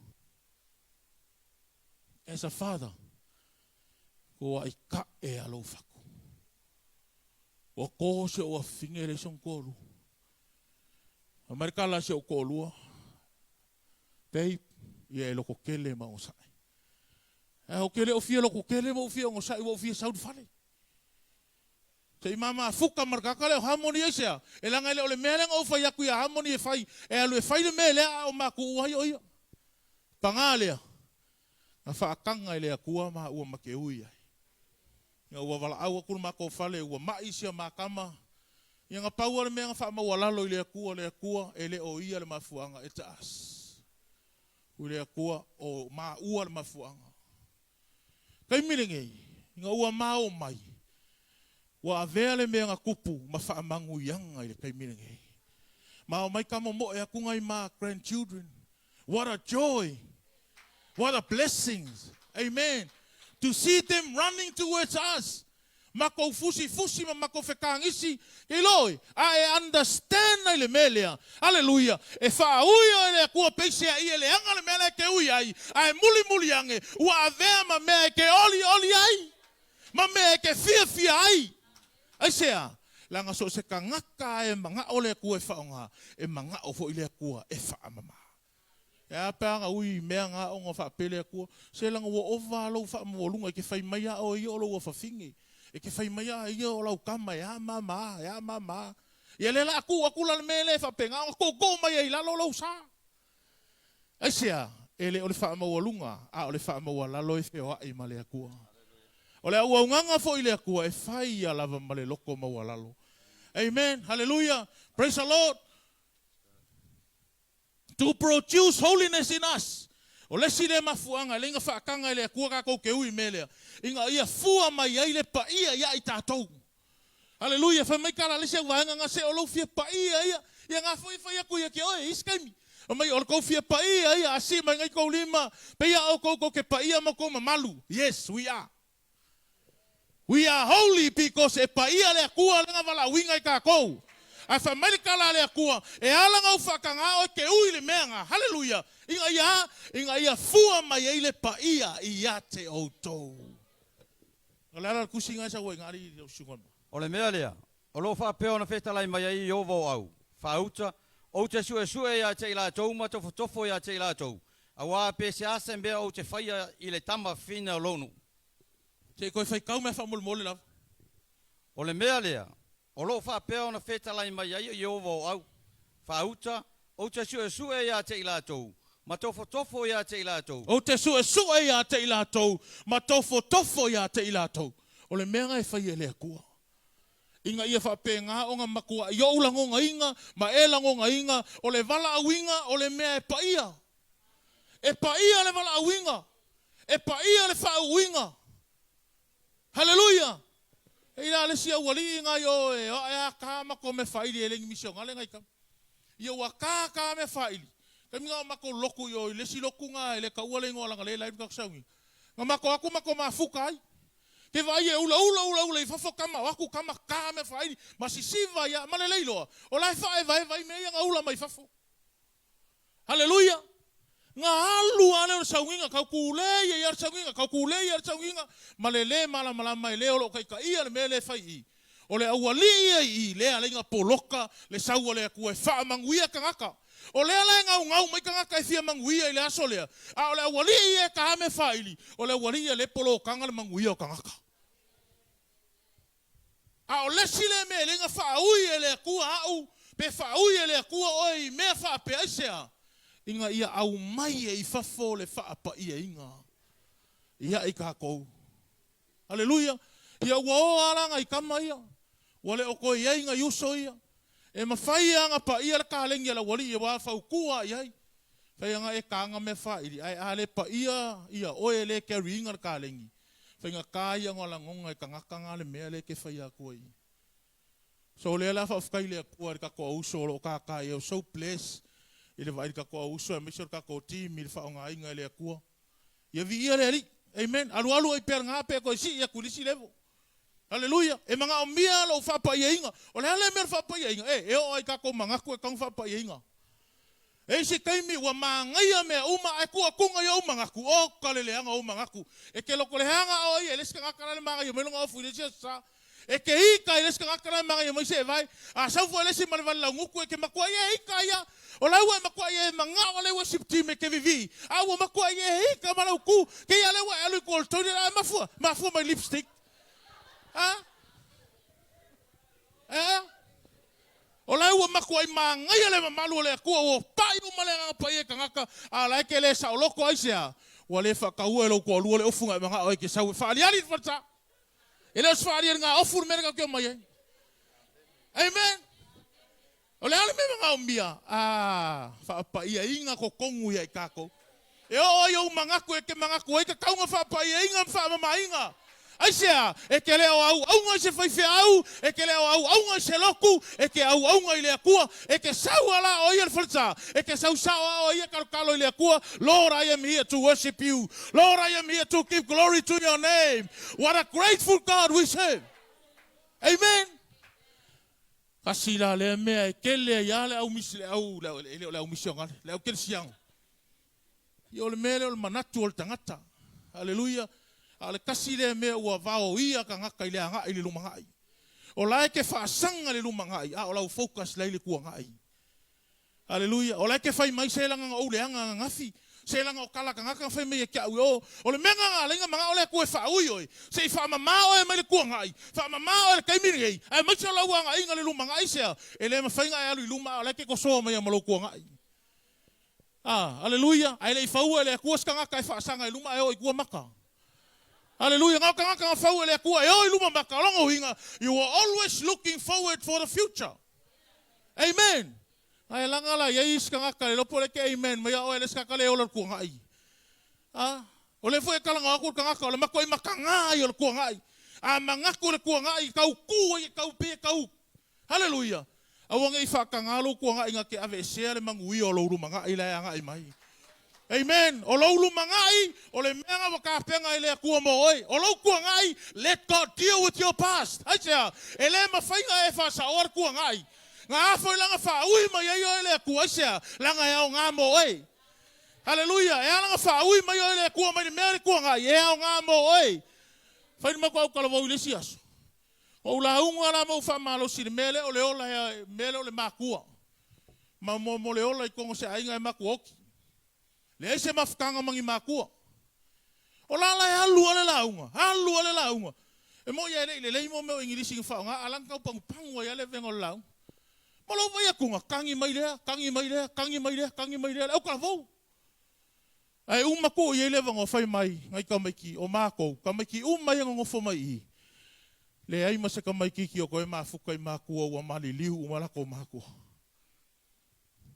As a father, ua aikae a lou fatu. Ua to si ou afafine leai sona toalua. Fai mai le tala a si ou toalua, Babe, ia e lototele ma onosai. Ae ou te le o fia lototele ma ou fia onosai ua ou fia sau i le fale. Se i mamafuta ma le tagata lea o Harmony aisea? E leaga e le o le mea lea na ou fai atu ia Harmony e fai, e alu e fai le mea lea a o matuua ai o ia. Paga lea, na faataga e le Atua maua ma te ui ai. Ina ua valaau atu le matou fale ua mai sia ma tama, ia na pau lava le mea na faamaualalo i le Atua, le Atua e le o ia le mafuaaga, it's us. I le Atua o maua le mafuaaga. Taimi lenei, ina ua mao mai, ua avea le mea na tupu ma faamanuiaga i le taimi lenei. Mao mai ka momoe atu nai ma grandchildren. What a joy! What a blessings! Amen! To see them running towards us. Makou fusifusi ma makou fekagisi, kei loi, a e understand ai le mea lea. Aleluia! E faaui oe e le Atua peisea ia e leaga le mea lea e te ui ai, a e mulimuli age, ua avea ma mea e te olioli ai, ma mea e te fiafia ai. Aisea? Leaga so o se tagata e manao le Atua e faaaoga, e manao foi le Atua e faamama. E a pe a na ui i mea na ona faapea le Atua, Se leaga ua ova lou faamaualuga, e te fai mai a oe ia o lou afafine, e te fai mai a ia o lau tama, e a ma ma a, e a ma ma a. Ia lea la a tuu atu la le mea lea e faapena ona tootoo mai ai i lalo lou sa. Aisea? E le o le faamaualuga, a o le faamaualalo e feoai ma le Atua. O le auaunaga foi i le Atua, e fai ia lava ma le loto maualalo. Amen. Hallelujah. Praise the Lord. To produce holiness in us. O le isi lea mafuaaga e leai na faataga e le Atua tatou te ui i mea lea, ina ia fua mai ai le paia ia i tatou. Haleluia, fai mai tala a le isi au vaega na se o lou fia paia ia, ia na foi e fai atu ia te oe i isi taimi. Fai mai o le tou fia paia ia, a sii mai ngai tou lima, peia outou tou te paia ma tou mamalu. Yes, we are. We are holy because e paia le Atua lea na valaauina i tatou. Ae fai mai le tala a le Atua, e ala na ou faatagā oe te ui i le mea na, haleluia, ina ia a? Ina ia fua mai ai le paia ia te outou. O le ala o le tusi na e sau ai na alii lau susuga ma. O le mea lea, o lo o faapea ona fetalai mai ai Ieova o au, faauta, ou te suesue ia te i latou ma tofotofo ia te i latou, auā pe se a se mea ou te faia i le tama fina o lou nuu. Se i toe faitau mea faamolemole lava. O le mea lea, o lo o faapea ona fetalai mai ai Ieova o au, faauta, ou te suesue ia te i latou, ma tofotofo ia te i latou. Ou te suesue ia te i latou, ma tofotofo ia te i latou. O le mea na e fai e le Atua. Ina ia faapena ona matuai ou lagonaina ma e lagonaina, o le valaauina o le mea e paia. E paia le valaauina. E paia le faauuina. Haleluia! E i la le isi aualii nai o e o ae a ka matou mea faaili e le ni misionale nai tama. Ia ua ka ka mea faaili. Taimi na o matou lotu i o i le isi lotu na e le taua le igoa leaga lea e live le tatou sauniga. Na matou atu matou mafuta ai. Ke vaai e ula ula ula ula i fafo tama o atu tama ka mea faaili ma sisiva ia ma lelei loa. O la e faaevaeva ai mea ia na ula mai fafo. Haleluia! Na alu lava lea o le sauniga, tau tulei ai lava le sauniga, tau tulei ai le sauniga, ma le lē malamalama e le o lo o taitaia le mea lea e fai i i. O le aualii ia i i, lea e ala ai ona poloka le sau a le Atua e faamanuia tagata. O lea la e naunau mai tagata e fia manuia i le aso lea, a o le aualii ia e ta mea faaili, o le aualii ia lea e polokaga le manuia o tagata. A o le isi lea mea e le na faaui e le Atua a'u, pe faaui e le Atua oe i mea faapea, aisea? Ina ia aumai e i fafo le faapaiaina ia i tatou. Aleluia! Ia ua o a la nai tama ia, ua le o toe i ai nai uso ia. E mafai a na paia le kalegi a le aualii aua fautua i ai. Fai ana e taga mea faaili, ae a le paia ia oe e le carry ina le kalegi, Faigata ia ona lagona e tagata na le mea lea e te faia atu ai. So o lea la faafetai i le Atua i le tatou auuso o lo o tata i ai. So bless i le vaai i le tatou auuso aemaise o le tatou team i le faaaogaina e le Atua. Ia viia le Alii. Amen. Alualu ai pea lena pe toe sii atu i le isi level. Haleluia. E manaomia lou faapaiaina. O le a le mea o le faapaiaina? E, e oo lava i tatou manatu e tatau ona faapaiaina. E isi taimi ua manaia mea uma ae tuatuga i ou manatu, oka le leaga o ou manatu. E te lotoleaga oe ia i le isi tagata la le manaia mai lona ofu i le isi aso sa. E te ika i le isi tagata la e manaia mai seevae. A sau foi le isi ma le vale laugutu e te matuai e ika ia. O la ua e matuai e manao le worship team e te vivii, a ua matuai e ika ma lau tu. Keia lea ua e alu i tua o le toilet a e mafua, mafua mai lipstick. A? Ea? O la ua matuai manaia le mamalu o le Atua, ua pai uma le Agaga Paia i tagata, a o la e te le saoloko aisea? Ua le faataua e lou toalua le ofu na e manao ai e te sau e faaliali i le falesa. E le o se faalialiga ofu le mea lea tatou te omai ai. Amen. O le a le mea e manaomia? A, faapaiaina totonu ia i tatou. E oo ai ou manatu e te manatu ai tatau ona faapaiaina ma faamamaina. Aisea? E te le o auauna i se faifeau, e te le o auauna i se lotu, e te auauna i le Atua. E te sau a la o ia le falesa, e te sau sao a o ia kalokalo i le Atua, Lord, I am here to worship you. Lord, I am here to give glory to your name. What a grateful God we serve. Amen. Kasi la lea mea e tele ai lava le au misi, le au, e le o le au misionale, le au kerisiano. Ia o le mea lea o le manatu o le tagata. Haleluia. A o le tasi lea mea ua vaoia tagata i le agai i le lumanai. O la e te faasaga le lumanai, a o lau focus la i le tuanai. Haleluia. O la e te fai mai se laga na ou leaga ananafi, se laga o tala tagata na fai mai ia te au e o. O le mea na ala ai na manao le Atua e faaui oe, se i faamama oe mai le tuanai, faamama oe i le taimi lenei, aemaise o lau agaiga i le lumanai sea, e le mafai na e alu i luma a o la e te tosoa mai ma lou tuanai. A, aleluia, ae le i faua e le Atua se tagata e faasaga i luma ae o i tua maka. Aleluia, na o tagata na fau e le Atua e o i luma maka, o lona uiga, you are always looking forward for the future. Amen. Ae laga la iai isi tagata le iloa po o le ke amen mai a oe le isi tagata le ola le tuanai. A, o lea foi e talanoa atu le tagata o le matuai mataga ai o le tuanai. A manatu le tuanai tau tu ai e tau pe tau. Haleluia! Aua ne i faataga lou tuanai na te aveesea le manuia o lou lumanai la e agai mai. Amen! O lou lumanai, o le mea na ua tapena e le Atua mo oe. O lou tuanai, let God deal with your past. Aisea? E le mafai na e faasaoa le tuanai. Na a foi la na faaui mai ai oe e le Atua? Aisea? Leaga e aoga mo oe. Haleluia! E ala na faaui mai oe e le Atua mai le mea o le tuanai, e aoga mo oe. Fai le matou autalavou i le isi aso. Ua ou lauga la ma ou faamalosi i le mea lea o le ola e mea lea o le makua. Ma mo mo le ola i totonu o se aiga e matua oti. Leai se mafutaga ma ni makua. O la la e alu lava le lauga, alu lava le lauga. E moi lava e le i lelei mo mea o Igilisi na faaaoga, a o la na tau pagupagu ai lava le avega o le lauga. Ma lou vaai atuga, tagi mai lea, tagi mai lea, tagi mai lea, tagi mai lea, le autalavou. Ae uma kuu i ai le avanoa fai mai nai tamaiti o makou, tamaiti uma ia nonofo mai i i, leai ma se tamaititi o toe mafuta i matua ua maliliu uma latou matua.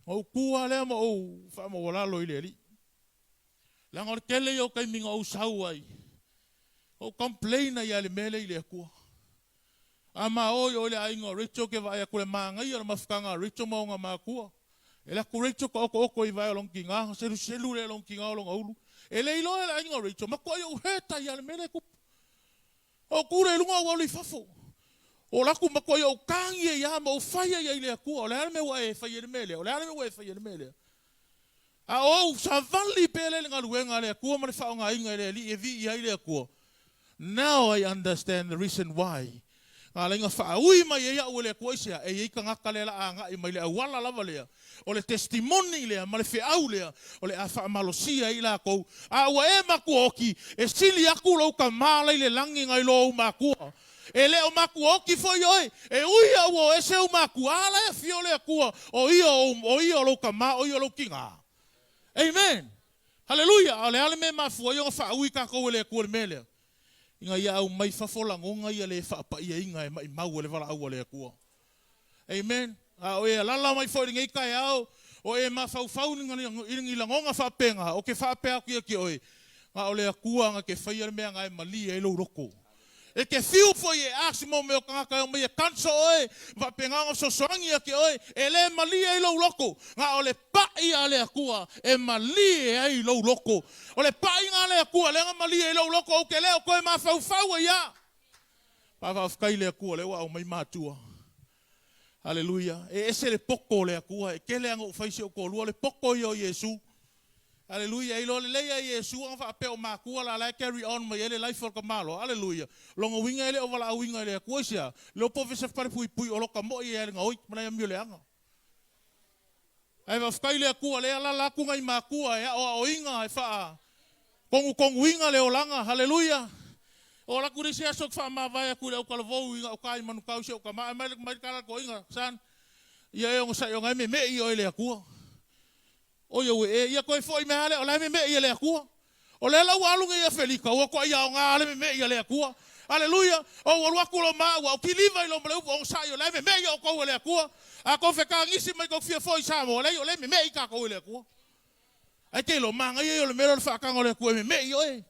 Ona ou tu lava lea ma ou faamaualalo i le Alii. Leaga o le tele ia o taimi na ou sau ai, na ou complain ai lava i le mea lea i le Atua. A ma o i o i le aiga o Rachel ke vaai atu le manaia o le mafutaga a Rachel ma ona matua. E alu atu Rachel taotooto i vae o lona tina ona seluselu lea e lona tina o lona ulu. E le iloa e le aiga o Rachel, matuai ou hurt ai lava i le mea lea e tupu. Ou tu lea i luga ou alu i fafo. Ou alu atu matuai ou tagi ai lava ma ou fai ai i le Atua, o le a le mea ua e fai ai le mea lea? O le a le mea ua e fai ai le mea lea? A o ou savali pea lea i le galuega a le Atua ma le faaaogaina e le Alii e viia ai le Atua. Now I understand the reason why na ala ai na faaui mai ai au e le Atua aisea? E i ai tagata lea la a agai mai le auala lava lea o le testimony lea ma le feau lea o le a faamalosia ai i latou a ua e matuaoki e sili atu lou tama la i le lagi nai lo ou matua. E le o matuaoki foi oe, e ui a ua o ese ou matua, a la e afio le Atua, o ia o, o ia o lou tama, o ia o lou tina. Amen! Haleluia! A o le a le mea e mafua ai ona faaui tatou e le Atua i le mea lea? Ina ia aumai fafo lagona ia le faapaiaina e maimau e le valaau a le Atua. Amen. A o e alala mai foi i lenei taeao, o e mafaufau i ni lagona faapena, ou te faapea atu ia te oe, na o le Atua na te faia le mea na e malie ai lou loto. E te fiu foi e ask mo mea o tagata e omai e counsel oe, ma faapena ona fesoasoani ia te oe, e le malie ai lou loto. Na o le pai a le Atua e malie ai lou loto. O le paiga a le Atua lea na malie ai lou loto, ou te le o toe mafaufau ai a. Faafetai i le Atua lea ua aumai matua. Aleluia. E ese le poto o le Atua. E tele lava na ou fai si ou toalua, o le poto ia o Iesu. Aleluia. E iloa lelei lava e Iesu ana faapea o matua la la e carry on mai ai le life o le tamaloa. Aleluia. Lona uiga e le o valaauina e le Atua. Aisea? Le o pofesa falepuipui o lota moi e ale gaoi ma nai amio leaga. Ae faafetai i le Atua lea e alala atu nai matua e aoaoina e faa konukonuina le olaga. Haleluia! O ala atu le isi aso ou te faamavae atu i le autalavou i gauta i Manukau i si ou tama, ae mai le mai le tala toeaina, son, ia e onosai ona e meme'i oe e le Atua. Oi aue e, ia toe foi mai lava lea, o la e meme'i e le Atua. O lea la ua alu nei i Afelika, ua toai aoga le meme'i a le Atua. Aleluia! Ou alu atu lo maua, ou kiliva i loma le upu onosai, o la e meme'i outou e le Atua. A tou fekagisi mai tou fia foi i Samoa, leai, o lea e meme'i tatou e le Atua. Ae te iloa, manaia ia o le mea lea o le faataga o le Atua e meme'i oe.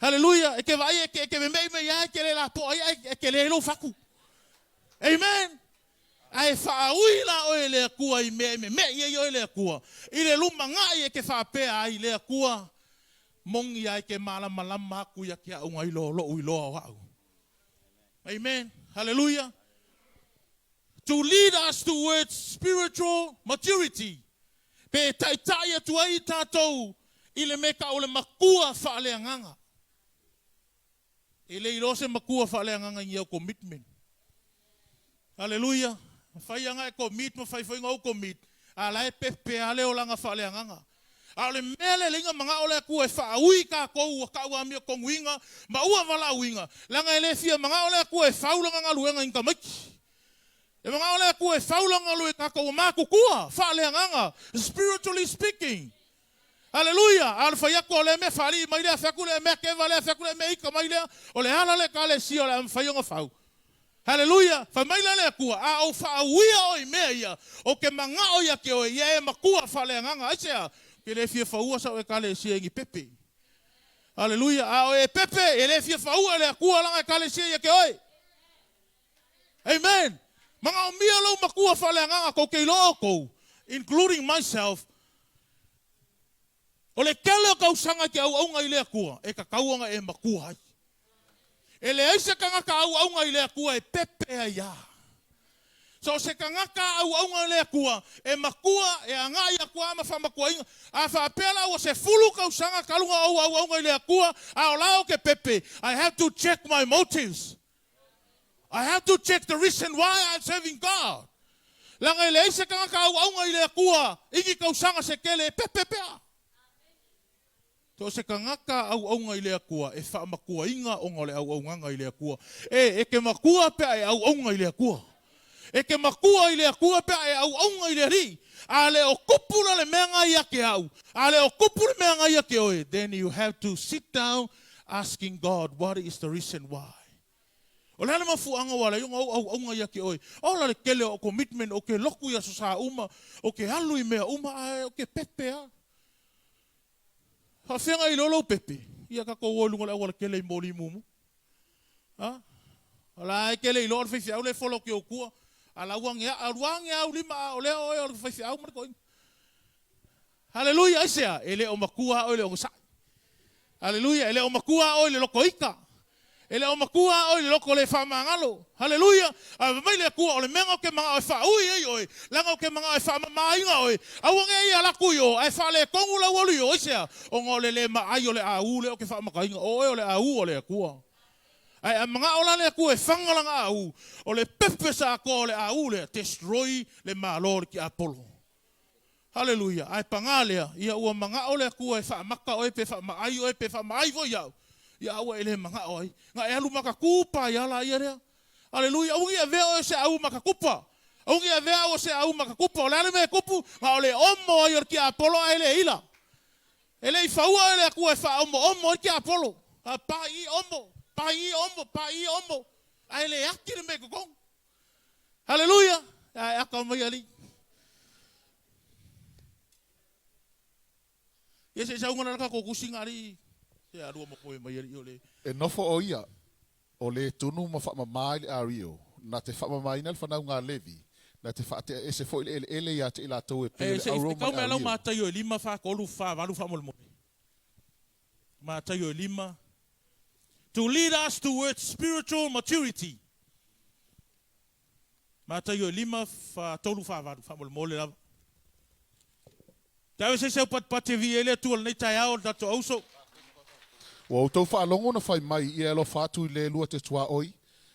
Haleluia! E te vaai e te, e te meme'i mai lava, e te le lapoa ai, ae e tele ai lou fatu. Amen! Ae faaui la oe e le Atua i mea e meme'i ai oe le Atua, i le lumanai e te faapea ai le Atua, moni a e te malamalama atu ia te a'u nai lo lo'u iloa o a'u. Amen. Hallelujah. To lead us towards spiritual maturity. Pe taitai atu ai i tatou i le mea ta'u o le matua faaleagaga. E le iloa se matua faaleagaga i ni au commitment. Aleluia! Fai aga e commit ma fai foi ona ou commit, a la e pepe lava le olaga faaleagaga. A o le mea lea e leai na manao le Atua e faaui tatou ua tau amio tonuina ma ua valaauina, leaga e le fia manao le Atua e fau lana galuega i ni tamaiti. E manao le Atua e fau lana galuega i tatou ua matutua faaleagaga, spiritually speaking. Aleluia! A o le fai atu o lea mea, faalii mai lea, fai atu lea mea keva lea, fai atu lea mea ika mai lea, o le ala le Ekalesia o le a mafai ona fau. Haleluia! Fai mai la le Atua, A ou faauia oe i mea ia, ou te manao ia te oe, ia e matua faaleagaga. Aisea? Ou te le fia faua sau Ekalesia i ni pepe. Haleluia! A o e pepe, e le fia faua e le Atua lana Ekalesia ia te oe. Amen! Manaomia lou matua faaleagaga tou te iloa outou, including myself, o le tele o tausaga e te auauna i le Atua, e tatau ona e matua ai. E leai se tagata auauna i le Atua e pepe ai a. So o se tagata auauna i le Atua, e matua, e agai atu lava ma faamatuaina. A faapea la ua 10 tausaga talu ona ou auauna i le Atua, a o la ou te pepe, I have to check my motives. I have to check the reason why I'm serving God. Leaga e leai se tagata auauna i le Atua i ni tausaga se tele e pepe pea. So o se tagata auauna i le Atua e faamatuaina ona o le auaunaga i le Atua. E, e te matua pe a e auauna i le Atua. E ke makua i le Atua pe a e auauna i le Alii, a le o kupu la le mea nga ia ke au, a le o kupu le mea nga ia ke oe, then you have to sit down asking God what is the reason why. O le a le mafuaaga ua ala ai ona ou auauna ia te oe? Ola le tele o commitment, ou te lotu i aso sa uma, ou te alu i mea uma, ae ou te pepe lava. Faafeagai loa lou pepe, ia tatou o i luga o le auala tele i moli mumu. A? O la e tele iloa o le faifeau le fola o te ou tua. A la ua ane alu ane au lima a o lea oe o le faifeau ma le toeaina. Haleluia! Aisea? E le o matua oe i le onosai. Haleluia! E le o matua oe i le loto ita. E le o matua oe i le loto le faamagalo. Haleluia! Ae fai mai le Atua, o le mea na ou te manao e faaui ai oe, leaga ou te manao e faamamaina oe, aua ne i ala atu i o, ae faaletonu lau alu i o. Aisea? Ona o le le maai o le aū lea ou te faamataina, o oe o le aū o le Atua. Ae a manao la le Atua e faga lana aū, o le pepe sa atoa o le aū lea, destroy le malo o le tiapolo. Haleluia! Ae pagā lea, ia ua manao le Atua e faamata oe pe faamaai oe pe faamaai foi au, ia aua e le manao ai. Na e alu makatupa ai lava laia lea. Haleluia! Aua ne i avea oe o se au makatupa. Aua ne i avea au o se au makatupa. O le a le mea e tupu? Na o le omo ai o le tiapolo ae le ila. E le i faua oe le Atua e faaomoomo ai le tiapolo. A pai omo, pai omo, pai omo, ae le ati le mea i totonu. Haleluia! Ae aka mai alii. Ia se i sauga la tatou tusi na alii. Se alua ma koe mai alii o le. E nofo o ia, o le tunu ma faamama i le ario, na te faamamaina le fanauga a Levi, na te faatea ese foi le eleele ia te i latou e pei E o le se i auro ma tau le mai lau ario. Mataio e 5, 4, 3, 4, 8 faamolemole. Mataio e 5. To lead us towards spiritual maturity. Mataio e 5, 4, 3, 4, 8 faamolemole lava. Te ave se isi au patipati e viia ai le Atua i lenei taeao o le tatou auso. Ua outou faalogo na fai mai, Ia e alofa atu i le lua te tuaoi,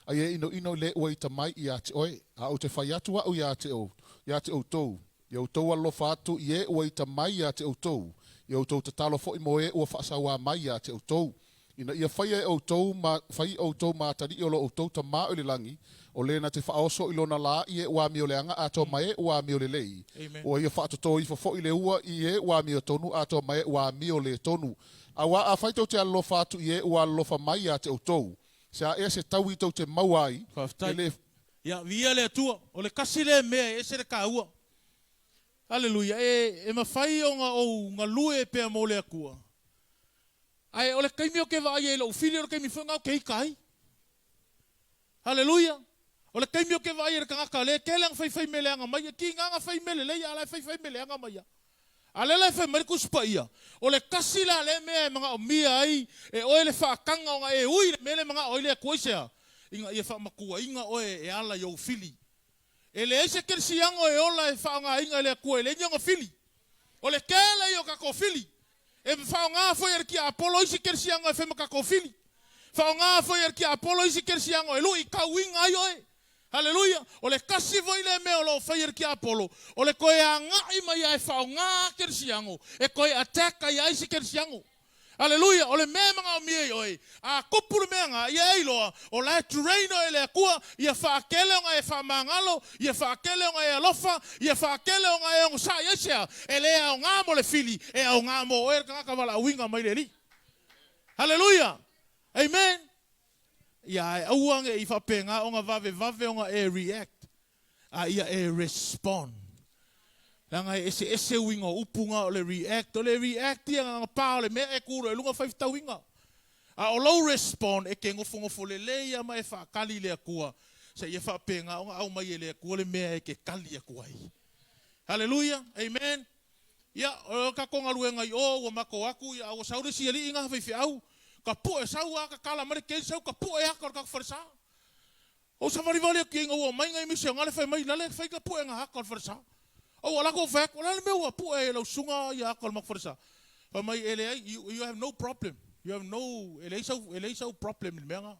a ia inoino i le ua ita mai ia te oe. A ou te fai atu a'u ia te ou, ia te outou, ia outou alofa atu i e ua ita mai ia te outou, ia outou tatalo foi mo e ua faasauā mai ia te outou, ina ia faia e outou ma, fai outou ma atalii o lo outou Tama o i le lagi, o le na te faaoso i lona lā i e ua amioleaga atoa ma e ua amiolelei, Amen. ua ia faatotō ifo foi le ua i e ua amiotonu atoa ma e ua amioletonu. Auā afai tou te alolofa atu i e ua alolofa mai ia te outou, se a ea se taui tou te maua ai, e Faafetai. le. Ia, viia le Atua. O le tasi lea mea e ese le taua. Aleluia. E, e mafai ona ou galue pea mo le Atua. Ae o le taimi ou te vaai ai i lou fili, o le taimi foi lena ou te ita ai. Haleluia! O le taimi ou te vaai ai i le tagata lea e tele ana faifai mea leaga mai, e tiga ana fai mea lelei a o la e faifai mea leaga mai lava. A o lea la e fai mai le Tusi Paia, o le tasi la lea mea e manaomia ai e oe le faataga ona e ui i le mea lea e manao ai le Atua i se a? Ina ia faamatuaina oe e ala i ou fili. E leai se kerisiano e ola e faaaogaina e le Atua e leai ni ona fili. O le tele ia o tatou fili. E faaaoga foi e le tiapolo isi kerisiano e fai ma tatou fili. Faaaoga foi e le tiapolo isi kerisiano e lui tauiga ai oe. Haleluia! O le tasi foi lea mea o lo o faia e le tiapolo, o le toe agai mai lava e faaaoga kerisiano e toe attack ai lava isi kerisiano. Aleluia! O le mea e manaomia i oe, a tupu le mea na, ia e iloa, o la e train oe e le Atua, ia faatele ona e faamagalo, ia faatele ona e alofa, ia faatele ona e onosai. Aisea? E le aoga mo le fili, e aoga mo oe le tagata valaauina mai le Alii. Aleluia! Amen! Ia ae aua ne i faapena ona vavevave ona e react, a ia e respond. Leaga e eseese uiga o upu na o le react. O le react ia na ona pa o le mea e tu loa i luga fai fetauiga. A o lou respond e te nofonofo lelei lava ma e faatali i le Atua seia faapena ona aumai e le Atua le mea e te tali atu ai. Haleluia! Amen! Ia, o le tatou galuega i o ua matou atu, ia, a ua sau le isi alii na faifeau, tapue sau lava tatala mai le kei sau tapue ata o le tatou falesa. Ou savalivali atu i ai ina ua omai nai misionale fai mai, Lale, fai ka puega ata o le falesa. Ou ala atu ou fai atu, O le a le mea ua pue ai e lau susuga ia ata o le matou falesa? Fai mai, E leai, you, you have no problem. You have no, e leai sau, e leai sau problem i le mea na.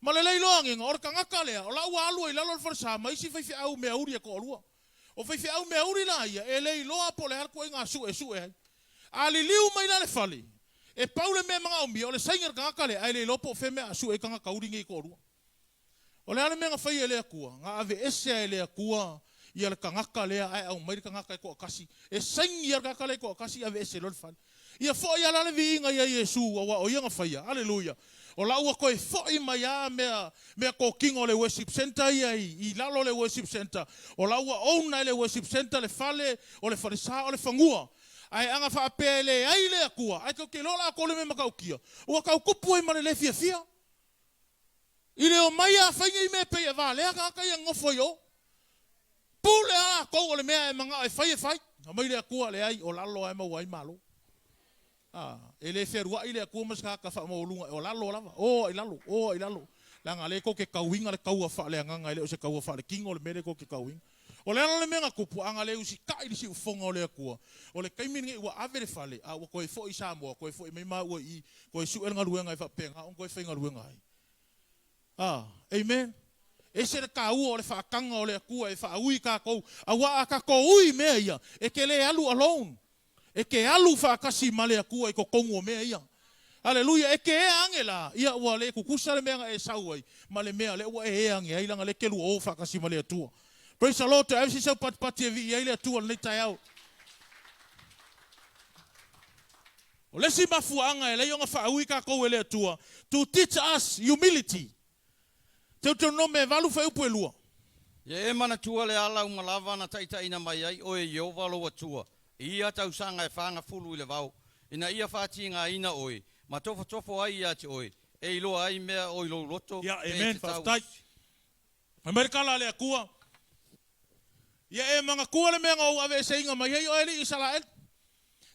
Ma le leiloa agega, o le tagata lea, o la ua alu ai i lalo o le falesa ma isi faifeau meauri e toalua. O faifeau meauri la ia, e le iloa po o le a le tuaiga suesue ai. A liliu mai la le fale, e pau le mea e manaomia, o le saini a le tagata lea, ae le iloa po o fea mea a sue ai tagata uli nei e toalua. O le a le mea na faia e le Atua? Na aveesea e le Atua ia le tagata lea ae aumai le tagata e toatasi. E saini lava le tagata lea e toatasi aveese loa le fale. Ia foi lava la le viiga ia Iesu aua o Ia na faia. Aleluia! O la ua toe foi mai lava mea, mea totino a le worship centre ia i, i lalo o le worship centre. O la ua own e le worship centre le fale, o le falesa, o le fanua. Ae ana faapea e leai le Atua, ae tou te iloa la outou le mea matautia, ua tau tupu ai ma le le fiafia. I le omai a fai nei mea pei e valea tagata ia nofo i o. Pule a latou o le mea e manao e fai e fai. Aumai le Atua, leai, o lalo lava e maua ai malo. A, e le fealuai le Atua ma se tagata faamaualuga, o lalo lava, o a i lalo, o a i lalo. Leaga lea tou te tauina le taua faaleagaga, e le o se taua faaletino le mea lea tou te tauina. O le ala le mea na tupu, a na le usitai i le siufofoga o le Atua, o le taimi lenei ua ave le fale, a ua toe foi i Samoa, toe foi mai maua i i, toe sue le galuega e faapena ona toe faigaluega ai. A, amen. Ese le taua o le faataga o le Atua e faaui tatou, aua a tatou ui i mea ia, e te le alu alone. E te alu faatasi ma le Atua i totonu o mea ia. Aleluia! E te ea ane la, ia ua le tutusa le mea na e sau ai ma le mea lea ua e ea ane ai, leaga lea e te lua o faatasi ma le Atua. Praise the Lord! Toe ave se isi au patipati e vii ai le Atua i lenei taeao. O le isi mafuaaga e leai ona faaui tatou e le Atua, to teach us humility. Teuteunome e valu fuaiupu e lua. Ia e manatua le ala uma lava na taitaiina mai ai oe e Ieova lou Atua i ia tausaga e fagafulu i le vao, ina ia faatigaina oe ma tofotofo ai ia te oe, e iloa ai mea o i lou loto Ia, pe e amen, te tau. Faafetai. Fai mai le tala a le Atua, Ia e manatua le mea na ou aveeseina mai ai oe, alii Isaraelu.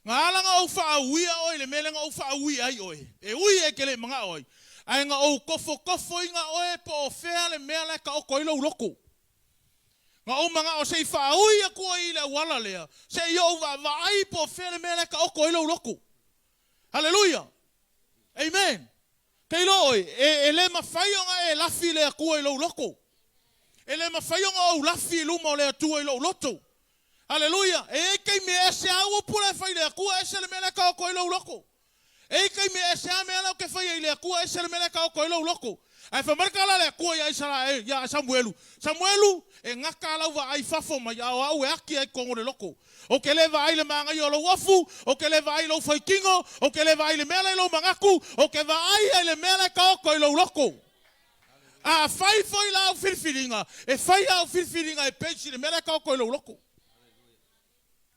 Na ala na ou faauia oe i le mea lea na ou faauia ai oe, e ui e te le i manao ai, ae na ou tofotofoina oe po o fea le mea la e taoto ai lou loto. Na ou manao se i faaui atu oe i le auala lea, se i ou vaavaai po o fea le mea la e taoto ai lou loto. Haleluia! Amen! Ke iloa oe, e, e le mafai ona e lafi i le Atua i lou loto. E le mafai ona ou lafi i luma o le Atua i lou loto. Haleluia! E i ai taimi e ese au upu la e fai i le Atua, ese le mea la e taoto ai lou loto. E i ai taimi e ese a mea la ou te faia i le Atua, ese le mea la e taoto ai lou loto. Ae fai mai le tala a le Atua ia Isaraelu, ia Samuelu, Samuelu, e gata lau vaai i fafo mai, a o au e ati ai i totonu o le loto. Ou te le vaai i le manaia o lou ofu, ou te le vaai i lou faitino, ou te le vaai i le mea la i lou manatu, ou te vaai i le mea la e taoto i lou loto. A fai foi la au filifiliga, e fai au filifiliga e base i le mea la e taoto i lou loto.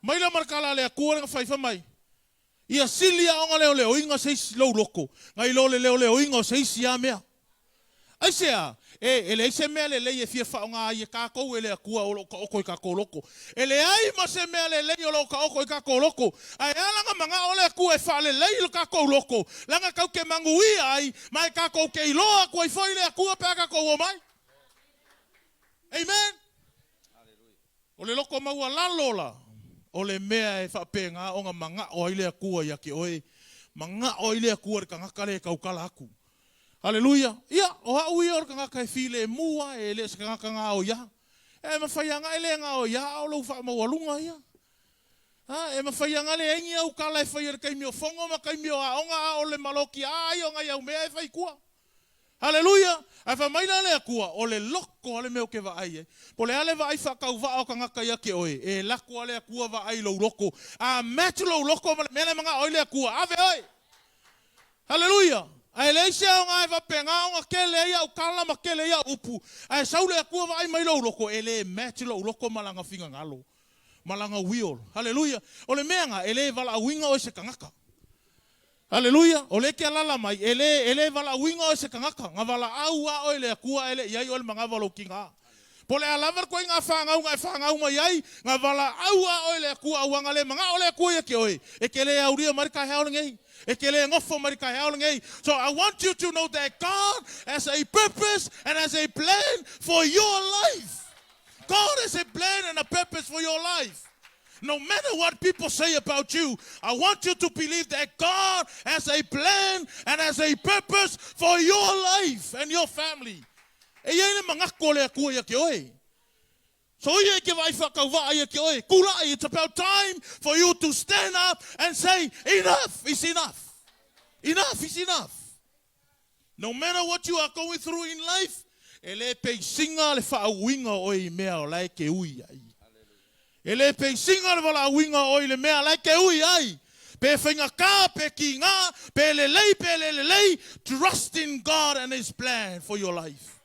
Mai lea ma le tala a le Atua lea na fai, fai mai, Ia sili aoga leoleoina se isi lou loko, nai lo le leoleoina o se isi lava mea. Aisea? E, e leai se mea lelei e fia faaaoga ai e tatou e le Atua o lo o taoto i tatou loko. E leai ma se mea lelei o lo o taoto i tatou loko. Ae a la na manao le Atua e faalelei lo tatou loko, leaga tatou te manuia ai, ma e tatou te iloa atu ai foi le Atua pe a tatou omai. Amen. O le loko maualalo la, o le mea e faapena ona manao ai le Atua ia te oe, manao ai le Atua i le tagata lea e tautala atu. Aleluia! Ia, o au ia o le tagata e filemu lava, e le o se tagata gaoia. E mafai lava ona e le gaoia, a o lou faamaualuga ia. A, e mafai lava ona leai ni au tala e faia i le taimi o fono ma taimi o aoga, a o le malotia ai o nai au mea e fai i tua. Haleluia! Ae fai mai la le Atua, o le loko a le mea ou te vaai ai. Po o le a le vaai faatauvaa o tagata ia te oe, e lako a le Atua vaai i lou loko. A match lou loko ma le mea la e manao ai le Atua, ave oe! Haleluia! Ae leai se aoga e faapena ona tele ai au tala ma tele ai au upu, ae sau le Atua vaai mai lou loko, e le match lou loko ma lana finagalo, ma lana will. Haleluia! O le mea na, e le valaauina oe se tagata. Aleluia! O lea e te alala mai, e le, e le valaauina oe se tagata, na valaau a oe e le Atua ae le i ai oe le manava o lou tiga. Po o le a lava le ituaiga fanauga e fanau mai ai, na valaau a oe e le Atua aua na le manao le Atua ia te oe, e te le aulia mai le taeao lenei. E te le nofo mai le taeao lenei. So I want you to know that God has a purpose and has a plan for your life. God has a plan and a purpose for your life. No matter what people say about you, I want you to believe that God has a plan and has a purpose for your life and your family. E i ai le manatu o le Atua ia te oe. So ia e te vaai faatauvaa ia te oe. Kula'i, it's about time for you to stand up and say, enough is enough. Enough is enough. No matter what you are going through in life, E le peisiga le faauiga o oe i mea o la e ke ui ai. E le peisiga le valaauina o oe i le mea la e ke ui ai. Pe faigata, pe kiga, pe lelei, pe le lelei, trust in God and His plan for your life.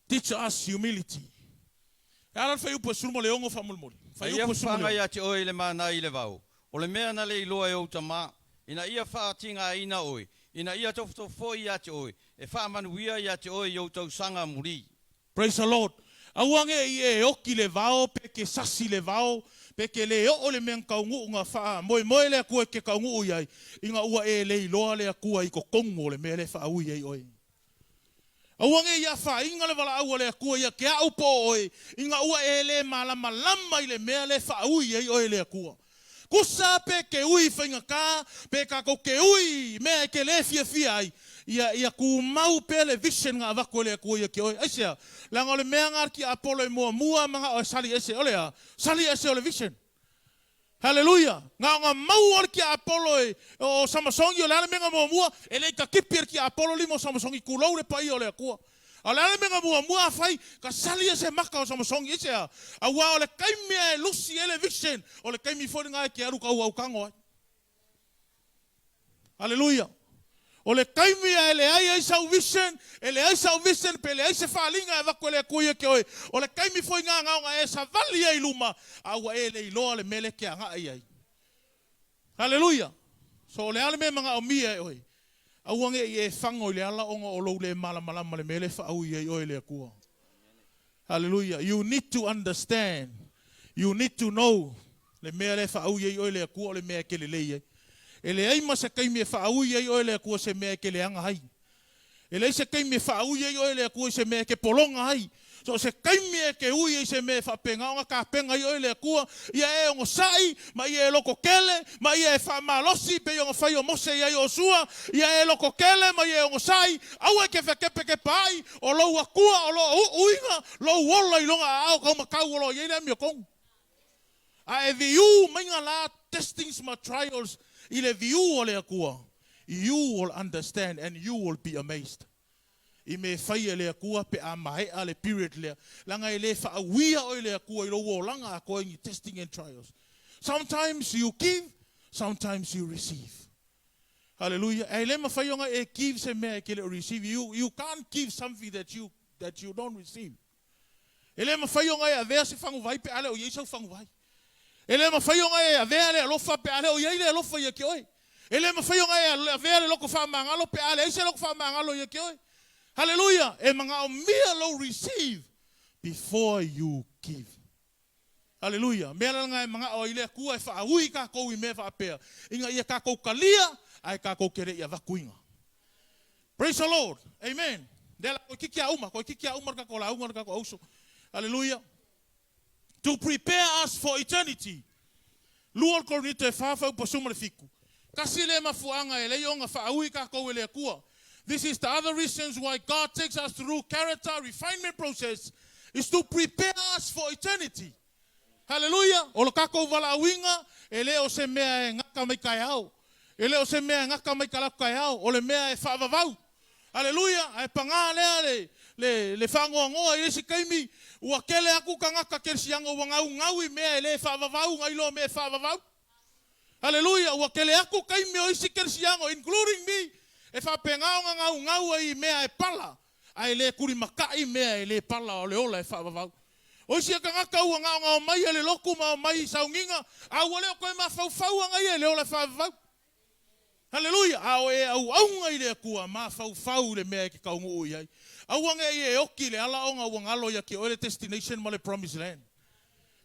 Teach us humility. E ala le fuaiupu e 16 faamolemole. A ia Fuaiupu faga 16. ia te oe i le mana i le vao, o le mea na le iloa e ou tamā, ina ia faatigaina oe, ina ia tofotofo foi ia te oe, e faamanuia ia te oe i ou tausaga amulī. Praise the Lord. Aua ne i e oki le vao pe ke sasi le vao pe ke le oo le mea na taunuu na faamoemoe le Atua e ke taunuu i ai, ina ua e le iloa le Atua i totonu o le mea lea e faaui ai oe. Aua ne i afaina le valaau a le Atua ia te au po o oe, ina ua e le malamalama i le mea lea e faaui ai oe e le Atua. Tusa pe ke ui faigata, pe tatou ke ui i mea e ke le fiafia ai, ia, ia tumau pea le vision na avatu e le Atua ia te oe. Aisea? Leaga o le mea na a le tiapolo e muamua manao e sali ese, o le a? Sali ese o le vision. Haleluia! Na ona maua le tiapolo e o Samasoni, o le a le mea na muamua? E le i tatipi e le tiapolo lima o Samasoni, tulou le paia o le Atua. A o le a le mea na muamua fai? Ka sali e se maka o Samasoni. Aisea? Auā o le taimi e lusi ai le vision, o le taimi foi lena e te alu tauautago ai. Haleluia! O le taimi e leai ai sau vision, e leai sau vision pe leai se faaaliga e avatu e le Atua ia te oe, o le taimi foi lena na ona e savali ai i luma, a ua e le iloa le mea lea e te agai ai. Haleluia! So o le a le mea e manaomia e oe? Aua ne i e fago i le ala ona o lou le malamalama i le mea lea e faaui ai oe e le Atua. Haleluia! You need to understand. You need to know le mea lea e faaui ai oe e le Atua o le mea e ke lelei ai. E leai ma se taimi e faaui ai oe e le Atua se mea e ke leaga ai. E leai se taimi e faaui ai oe e le Atua i se mea e ke pologa ai. So o se taimi e ke ui ai se mea e faapena ona tapena ai oe e le Atua, ia e onosai, ma ia e lototele, ma ia e faamalosi, pei ona fai o Mose ia Iosua, ia e lototele ma ia e onosai, aua e ke fekepekepa ai, o lou Atua o lo o uuina lou ola i lona aao taumatau o lo o i ai le amiotonu. A e viu maiga la testings ma trials i le viu o le Atua, you will understand and you will be amazed. I me fai e le Atua pe a maea le period lea, leaga e le faauia oe le Atua i lou olaga atoa i ni testing and trials. Sometimes you give, sometimes you receive. Hallelujah. E le mafai ona e give se mea e ke le o receive. You can't give something that you don't receive. E le mafai ona e avea se faguvai pe a le o i ai sau faguvai. E le mafai ona e avea le alofa pe a le o i ai le alofa ia te oe. E le mafai ona e avea le loko faamagalo pe a leai se loko faamagalo ia te oe. Hallelujah. E manaomia lou receive before you give. Hallelujah. Mea la e manao ai le Atua e faaui tatou i mea faapea. Ina ia tatou talia ae tatou ke le i avakuina. Praise the Lord. Amen. Lea la koe kiki a uma, koe kiki a uma le tatou lauga le tatou auso. Hallelujah. To prepare us for eternity. 2 o Korinito e 4 fuaiupu 17. Tasi le mafuaaga e lei ona faaui tatou e le Atua. This is the other reasons why God takes us through character refinement process is to prepare us for eternity. Hallelujah. O lo tatou valaauina e le o se mea e gata mai taeao. E le o se mea e gata mai talaatu taeao. O le mea e faavavau. Hallelujah. Ae pagā lea le faanoanoa i le isi taimi, ua tele atu tagata kerisiano ua gaugau i mea e le faavavau nai lo mea e faavavau. Hallelujah. Ua tele atu taimi o isi kerisiano, including me, e faapena ona gaugau ai i mea e pala, ae le tulimatai mea e le pala o le ola e faavavau. O isi e tagata ua gaogao mai e le lotu ma o mai i sauniga, a ua le o toe mafaufau aga ia i le ola e faavavau. Hallelujah. A o e auauna i le Atua, mafaufau i le mea e ke taunuu i ai. Aua ne i e oki le ala ona ua galo ia te oe le destination ma le promised land.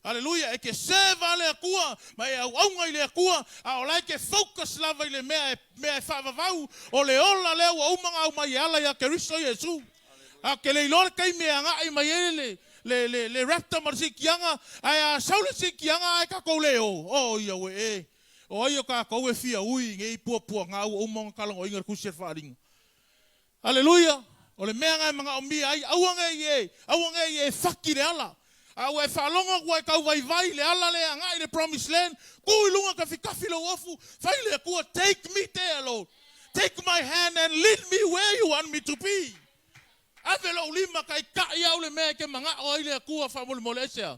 Hallelujah. E ke serve a le Atua, ma e auauna i le Atua, a o la e ke focus lava i le mea e faavavau, o le ola lea ua uma ona aumai e ala ia Keriso Iesu. A ke le iloa le taimi e agai mai ai le rapture ma le siikiaga, ae a sau le siikiaga ae tatou le o, o ia ue e. O ai o tatou e fia ui i nei puapuaga ua uma ona talanoaina le tusi a le Faaaliga. Haleluia! O le mea na e manaomia ai, aua ne i e, aua ne i e faki le ala. A ua e faalogo atu ai tau vaivai le ala le agai i le promised land, tu i luga tafitafi lou ofu, fai le Atua, take me there, Lord. Take my hand and lead me where you want me to be. Ave lou lima taitai au le mea e te manao ai le Atua faamolemole aisea.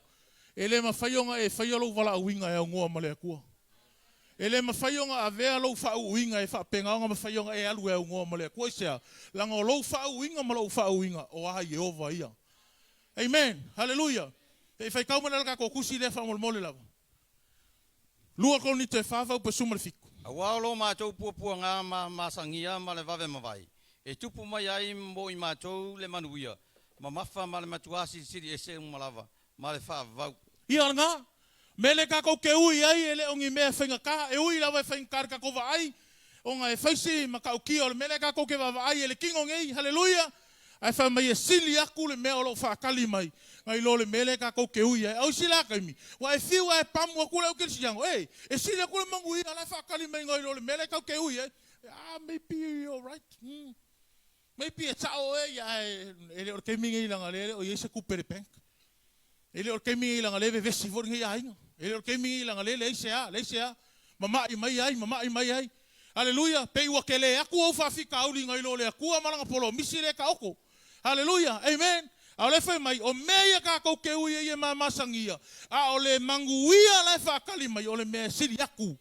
E le mafai ona e faia lou valaauina e aunoa ma le Atua. E le mafai ona avea lou faauuina e faapena ona mafai ona e alu e aunoa ma le Atua aisea. Leaga o lou faauuina ma lou faauuina o a Ieova ia. Amen. Hallelujah. Se i faitau mai la le tatou tusi lea faamolemole lava. 2 Korinito e 4 fuaiupu e 17. Auā o lo matou puapuaga ma masagia ma le vave mavae, e tupu mai ai mo i matou le manuia mamafa ma le matuā silisili ese uma lava ma le faavavau. Ia lena mea lea tatou te ui ai e le o ni mea faigata, e ui lava e faigata i le tatou vaai, ona e fai si matautia o le mea lea tatou te vaavaai e le tino nei, haleluia, ae fai mai e sili atu le mea o lo o faatali mai nai lo le mea lea tatou te ui ai. A o isi la taimi, ua e fiu lava e pamu atu le au kerisiano, e, e sili atu le manuia la e faatali mai nai lo le mea lea tatou te ui ai. Ah, maybe you're right. Maybe e sao oe ia ae e le o le taimi nei leaga lea e le o i ai se tupe i le bank. E le o le taimi nei leaga lea e vevesi foi lenei aiga. E le o le taimi nei leaga lea e leai se a, leai se a. Mama'i mai ai, mama'i mai ai. Aleluia! Pei ua tele atu ou faafitauli nai lo le Atua ma Lana polomisi lea e taoto. Aleluia! Amen! A o lea e fai mai, o mea ia tatou te ui ai e mamasagia, a o le manuia la e faatali mai, o le mea e sili atu.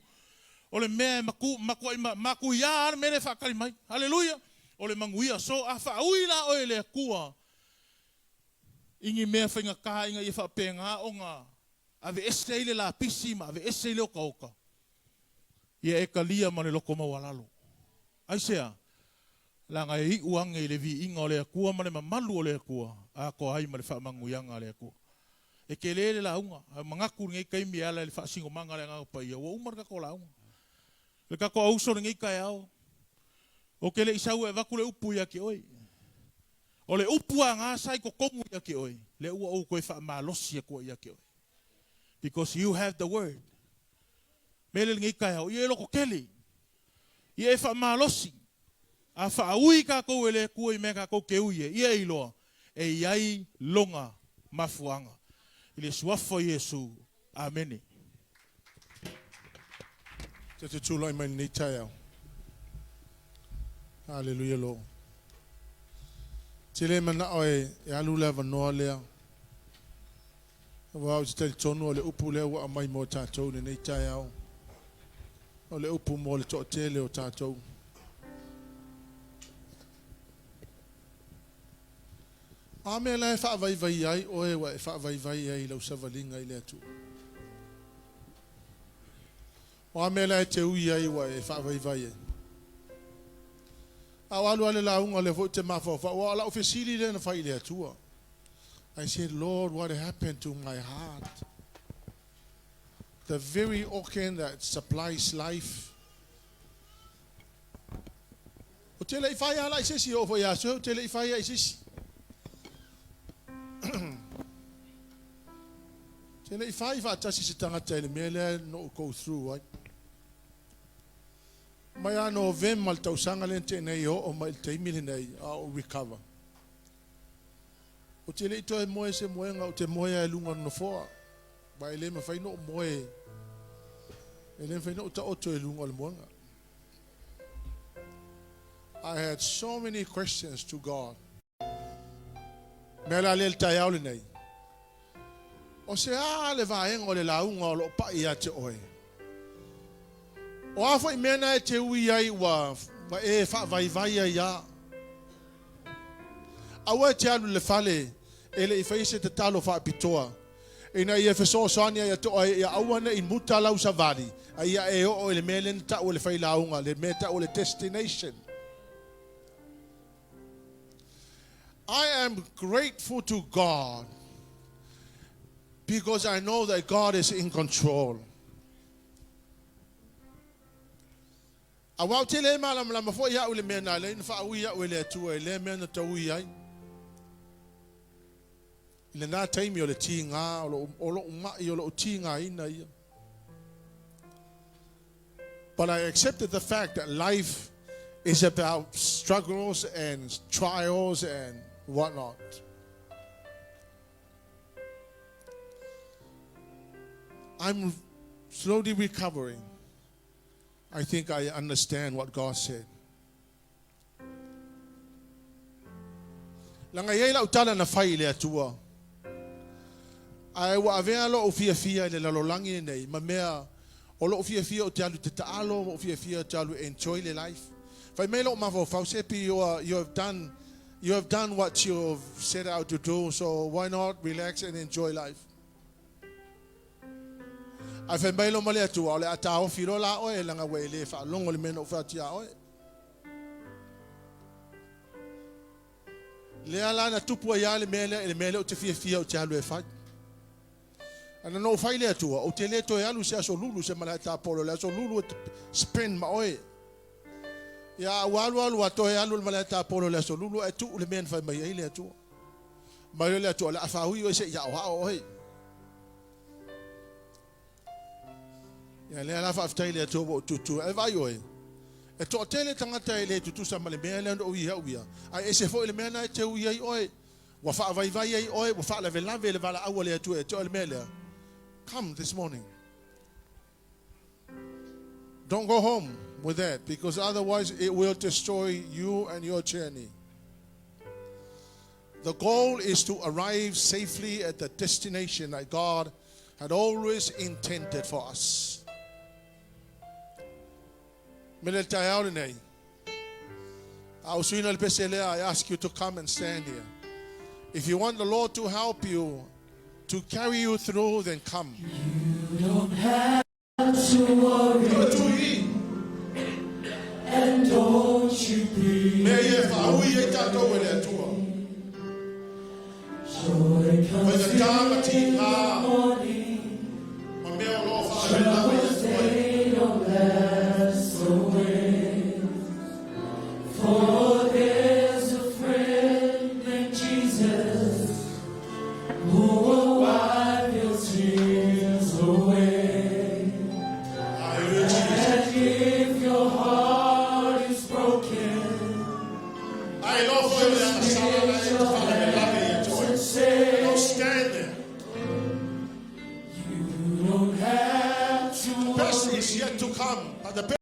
O le mea e matu, matuai matuia lava le mea lea e faatali mai. Aleluia! O le manuia. So, a faaui la oe e le Atua i ni mea faigata ina ia faapena ona aveese ai le lapisi ma aveese ai le otaota, ia e talia ma le loto maualalo. Aisea? Leaga e iu ane i le viiga o le Atua ma le mamalu o le Atua, atoa ai ma le faamanuiaga a le Atua. E tele le lauga, ae manatu i lenei taimi e ala i le faasinomaga a le Agaga Paia, ua uma le tatou lauga. Le tatou auso i lenei taeao, ou te le i sau e avatu le upu ia te oe. O le upu a na sa i totonu ia te oe, lea ua ou toe faamalosi atu ai ia te oe. Because you have the word. Mea lea i lenei taeao, ia e lototele, ia e faamalosi, a faaui tatou e le Atua i mea tatou te ui ai, ia e iloa, e i ai lona mafuaaga. I le Suafa o Iesu. Amene. Te te tulai mai lenei taeao. Haleluia Lord. Te le manao e, e alu le avanoa lea. Aua ou te talitonu o le upu lea ua aumai mo tatou i lenei taeao. O le upu mo le toatele o tatou. A mea la e faavaivai ai oe ua e faavaivai ai i lau savaliga i le Atua? O a mea la e te ui ai ua e faavaivai ai? A o alu lava le lauga lea foi ou te mafaufau, aua o lau fesili lea na fai i le Atua. I said, Lord, what happened to my heart? The very organ that supplies life. Ou te le i fai lava la i se isi, e oo foi ia Soe, ou te le i fai lava i se isi. Te le i fai faatasi se tagata i le mea lea na ou go through ai. Mai lava Novema le tausaga lea na tea nei e oo mai i le taimi lenei a o recover. Ou te le i toe moe se moega, ou te moe lava i luga o le nofoa. Aua e le mafai ona ou moe, e le mafai ona ou taoto i luga o le moega. I had so many questions to God. Mea la lea le taeao lenei. O se a le vaega o le lauga o lo o pai ia te oe? O a foi mea na e te ui ai ua, ua e faavaivai ai a? Aua e te alu i le fale e le i faia se tatalo faapitoa ina ia fesoasoani ai ia te oe ia aua ne i muta lau savali, a ia e oo i le mea lea na tau e le failauga, le mea e tau o le destination. I am grateful to God because I know that God is in control. Aua ou te le malamalama foi au i le mea na ala ai ona faaui au e le Atua i lea mea na taui ai. I lena taimi o le tiga, o lo'u ma'i, o lo'u tigaina ia. But I accepted the fact that life is about struggles and trials and whatnot. I'm slowly recovering. I think I understand what God said. Laga i ai la'u tala na fai i le Atua. Ae ua avea lo'u fiafia i le lalolagi lenei ma mea o lo'u fiafia ou te alu i te taalo ma ou fiafia ou te alu e enjoy le life. Fai mai lo'u mafaufau, Sepi, you have done what you've set out to do, so why not relax and enjoy life? Ae fai mai loa ma le Atua, o le a taofi loa la oe, leaga ua e le faalogo i le mea na ou fai atu iā oe. Lea la na tupu ai lava le mea lea i le mea lea ou te fiafia ou te alu e fai. Ana na ou fai le Atua, ou te le toe alu i se aso lulu i se malae tapolo, le aso lulu e te spend ma oe. Ia, a ua alu alu a toe alu i le malae tapolo i le aso lulu ae tuu le mea na fai mai ai le Atua. Mai loa le Atua, o le a faaui oe se i aoao oe. Ia lea la faafetai i le Atua ua ou tutu ai. Vaai oe, e toatele tagata e le tutusa ma le mea lea na ou i ai au ia, ae ese foi le mea lena e te ui ai oe. Ua faavaivai ai oe, ua faalavelave le valaau a le Atua ia te oe le mea lea. Come this morning. Don't go home with that because otherwise it will destroy you and your journey. The goal is to arrive safely at the destination that God had always intended for us. Me le taeao lenei. A o suina le pese lea, I ask you to come and stand here. If you want the Lord to help you, to carry you through, then come. You don't have to worry. And don't you be Mea ia e faaui ai tatou e le Atua. Joy comes Faigata ma in tiga the morning. ma mea o lo o faalavelave ia te oe. They don't last away. For there's a friend named Jesus who will wipe your tears away. Hallelujah, Jesus. And if your heart is broken, Ai lo foi le agasala na e te faalavelave ia te oe. and say Don't stand there. you don't have to Best worry. is yet to come. But the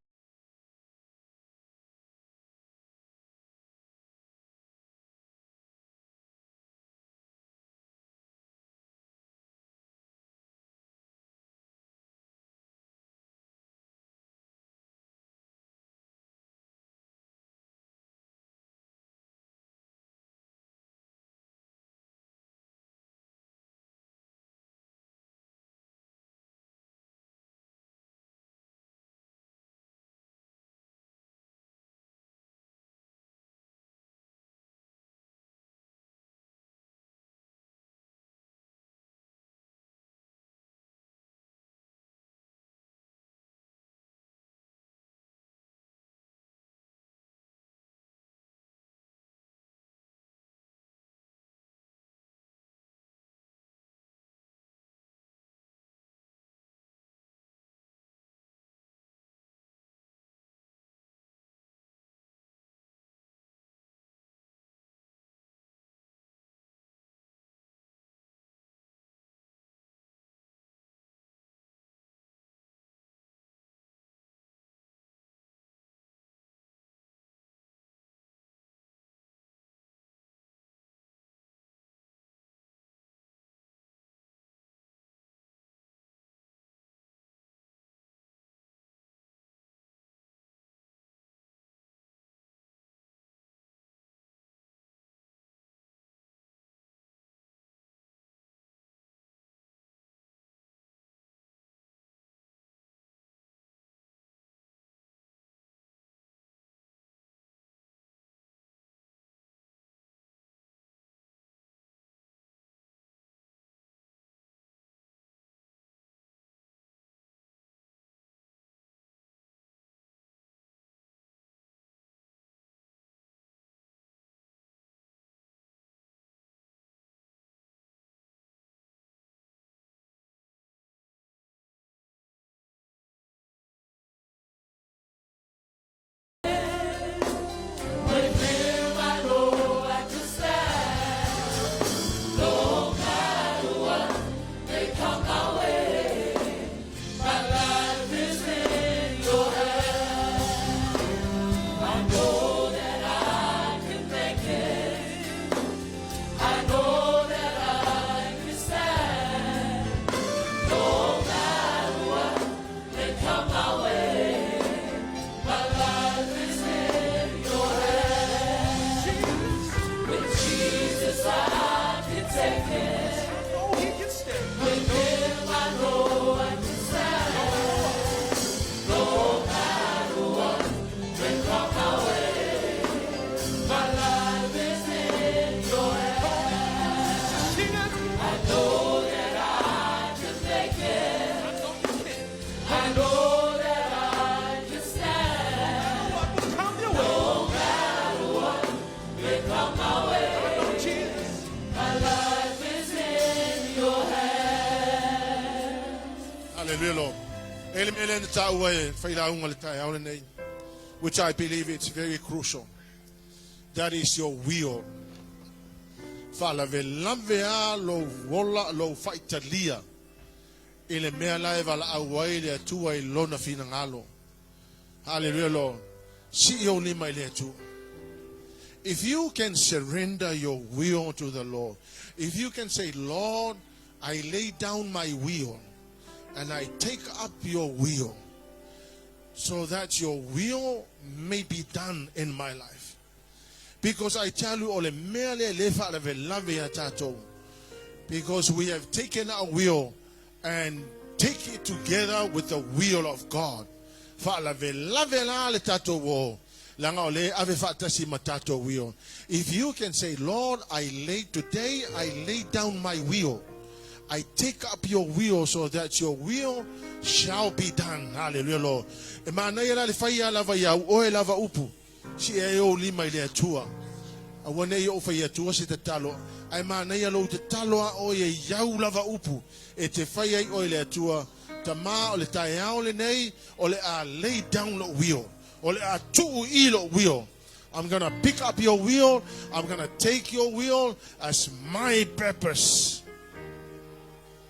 Hallelujah, Lord. E le mea lea na taua e failauga le taeao lenei, which I believe it's very crucial. That is your will. Faalavelave a lou ola, lou faitalia i le mea la e valaau ai le Atua i lona finagalo. Hallelujah, Lord. Sii ou lima i le Atua. If you can surrender your will to the Lord, if you can say, Lord, I lay down my will and I take up your will so that your will may be done in my life. Because I tell you, o le mea lea le faalavelave ia tatou. Because we have taken our will and take it together with the will of God. Faalavelave la le tatou o. Leaga o lea e ave faatasi ma tatou will. If you can say, Lord, I lay today, I lay down my will. I take up your will so that your will shall be done. Hallelujah, Lord. E manaia la le fai lava ia au oe lava upu. Sii ai ou lima i le Atua. Aua ne i ou fai atua se tatalo. Ae manaia lou tatalo a oe e iau lava upu. E te fai ai oe le Atua. Tama o le taeao lenei o le a lay down lou will. O le a tuu i lou will. I'm gonna pick up your will. I'm gonna take your will as my purpose.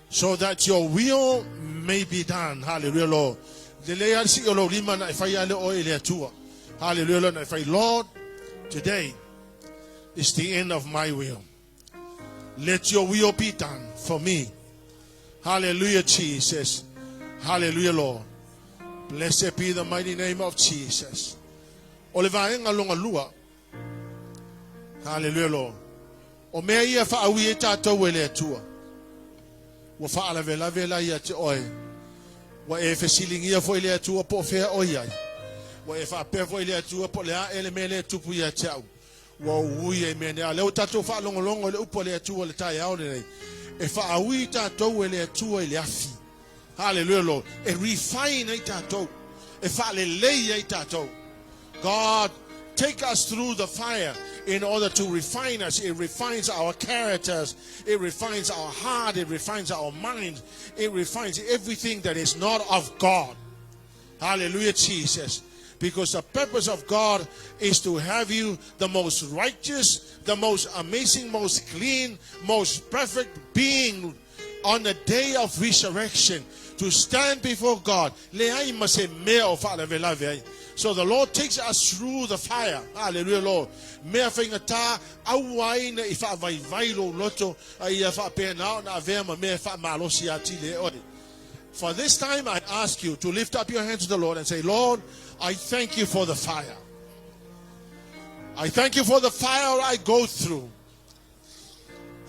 So that your will may be done. Hallelujah, Lord. Lelei a le sii o lou lima na e fai ale oe i le Atua. Hallelujah, Lord. Na e fai, Lord, today is the end of my will. Let your will be done for me. Hallelujah, Jesus. Hallelujah, Lord. Blessed be the mighty name of Jesus. O le vaega longa lua. Hallelujah, Lord. O mea ia faaui e tatou e le Atua. Ua faalavelave la ia te oe. Ua e fesiligia foi le Atua po o fea o i ai. Ua e faapea foi le Atua po o le a ea le mea lea e tupu ia te au. Ua ou ui ai mea nei. A lea ua tatou faalogologo i le upu a le Atua i le taeao lenei. E faaui tatou e le Atua i le afi. Hallelujah, Lord. E refine ai tatou. E faalelei ai tatou. God take us through the fire in order to refine us. It refines our characters. It refines our heart. It refines our mind. It refines everything that is not of God. Hallelujah, Jesus. Because the purpose of God is to have you the most righteous, the most amazing, most clean, most perfect being on the day of resurrection to stand before God. Leai ma se mea o faalavelave ai. So the Lord takes us through the fire. Hallelujah, Lord. Mea faigata aua ai ne i faavaivai lou loto a ia faapena ona avea ma mea e faamalosi atili e oe. For this time I ask you to lift up your hands to the Lord and say, Lord, I thank you for the fire. I thank you for the fire I go through.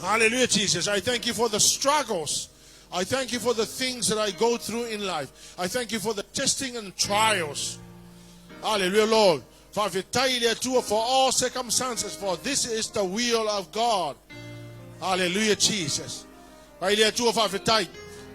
Hallelujah, Jesus. I thank you for the struggles. I thank you for the things that I go through in life. I thank you for the testing and trials. Hallelujah, Lord. Faafetai le Atua for all circumstances, for this is the will of God. Hallelujah, Jesus. Fai le Atua faafetai.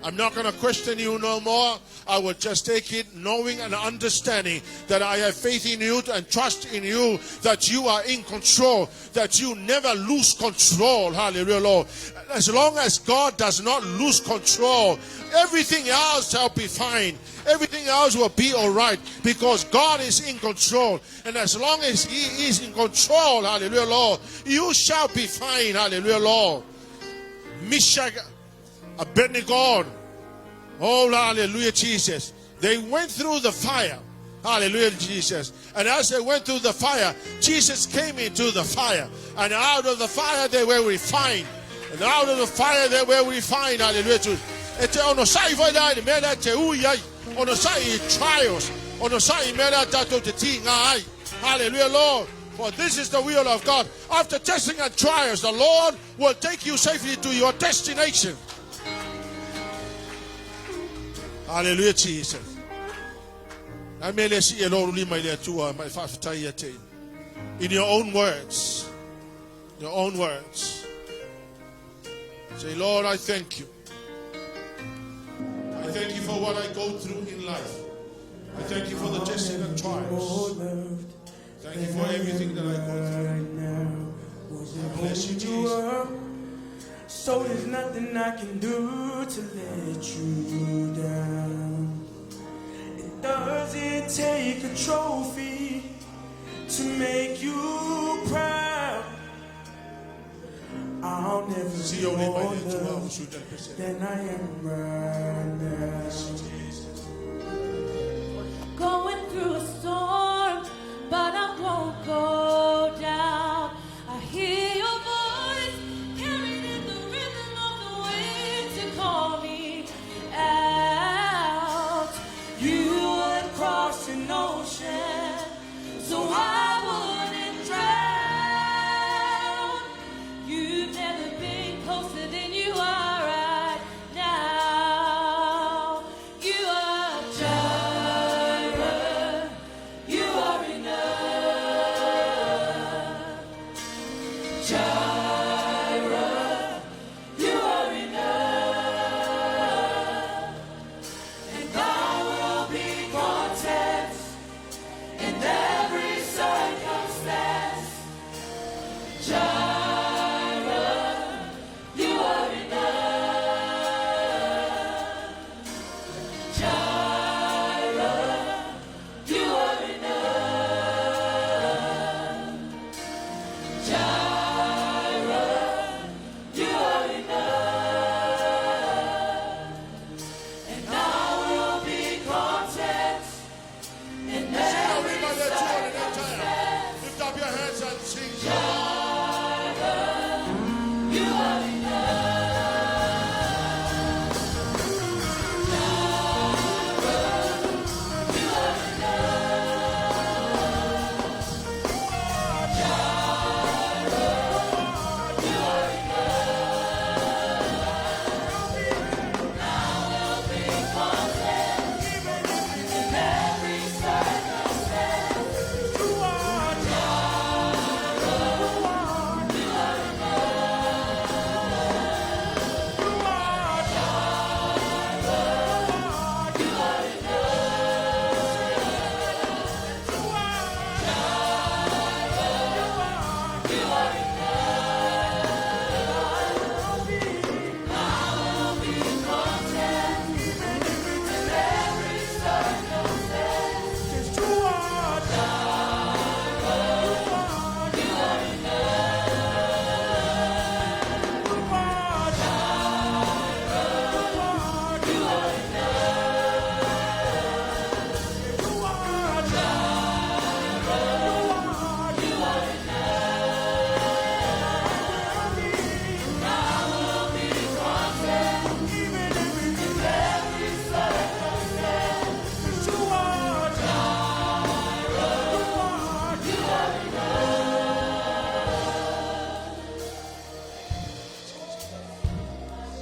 I'm not going to question you no more. I will just take it knowing and understanding that I have faith in you and trust in you that you are in control, that you never lose control. Hallelujah, Lord. As long as God does not lose control, everything else shall be fine. Everything else will be all right because God is in control. And as long as He is in control, hallelujah, Lord, you shall be fine. Hallelujah, Lord. Meshach, Abednego, oh, hallelujah, Jesus. They went through the fire. Hallelujah, Jesus. And as they went through the fire, Jesus came into the fire. And out of the fire they were refined. And out of the fire they were refined. Hallelujah. Jesus. E te onosai foi la i le mea lea te ui ai. Onosai i trials. Onosai i mea lea tatou te tiga ai. Hallelujah, Lord. For this is the will of God. After testing and trials, the Lord will take you safely to your destination. Hallelujah, Jesus. Na mea le sii e lou lima i le Atua ma e faafetai ia te. In your own words. Your own words. Say, Lord, I thank you. I thank you for what I go through in life. I thank you for the testing and trials. Thank you for everything that I go through. I bless you, Jesus. So there's nothing I can do to let you down. It doesn't take a trophy to make you proud. I'll never be Si ou lima more i le Atua loved usuta le pese. than I am right now. Going through a storm, but I won't go down. I hear your voice carried in the rhythm of the wind to call me out. You would cross an ocean, so I wouldn't drown. You've never been closer than you are right now. You are Jireh. You are enough. Jireh. You are enough. And I will be content in every circumstance. Jireh, you are enough. Jireh, you are enough. Jireh, you are enough. And I will be content in Si ou every lima i le Atua lenei taeao. circumstance. Lift up your hands and sing. You are enough.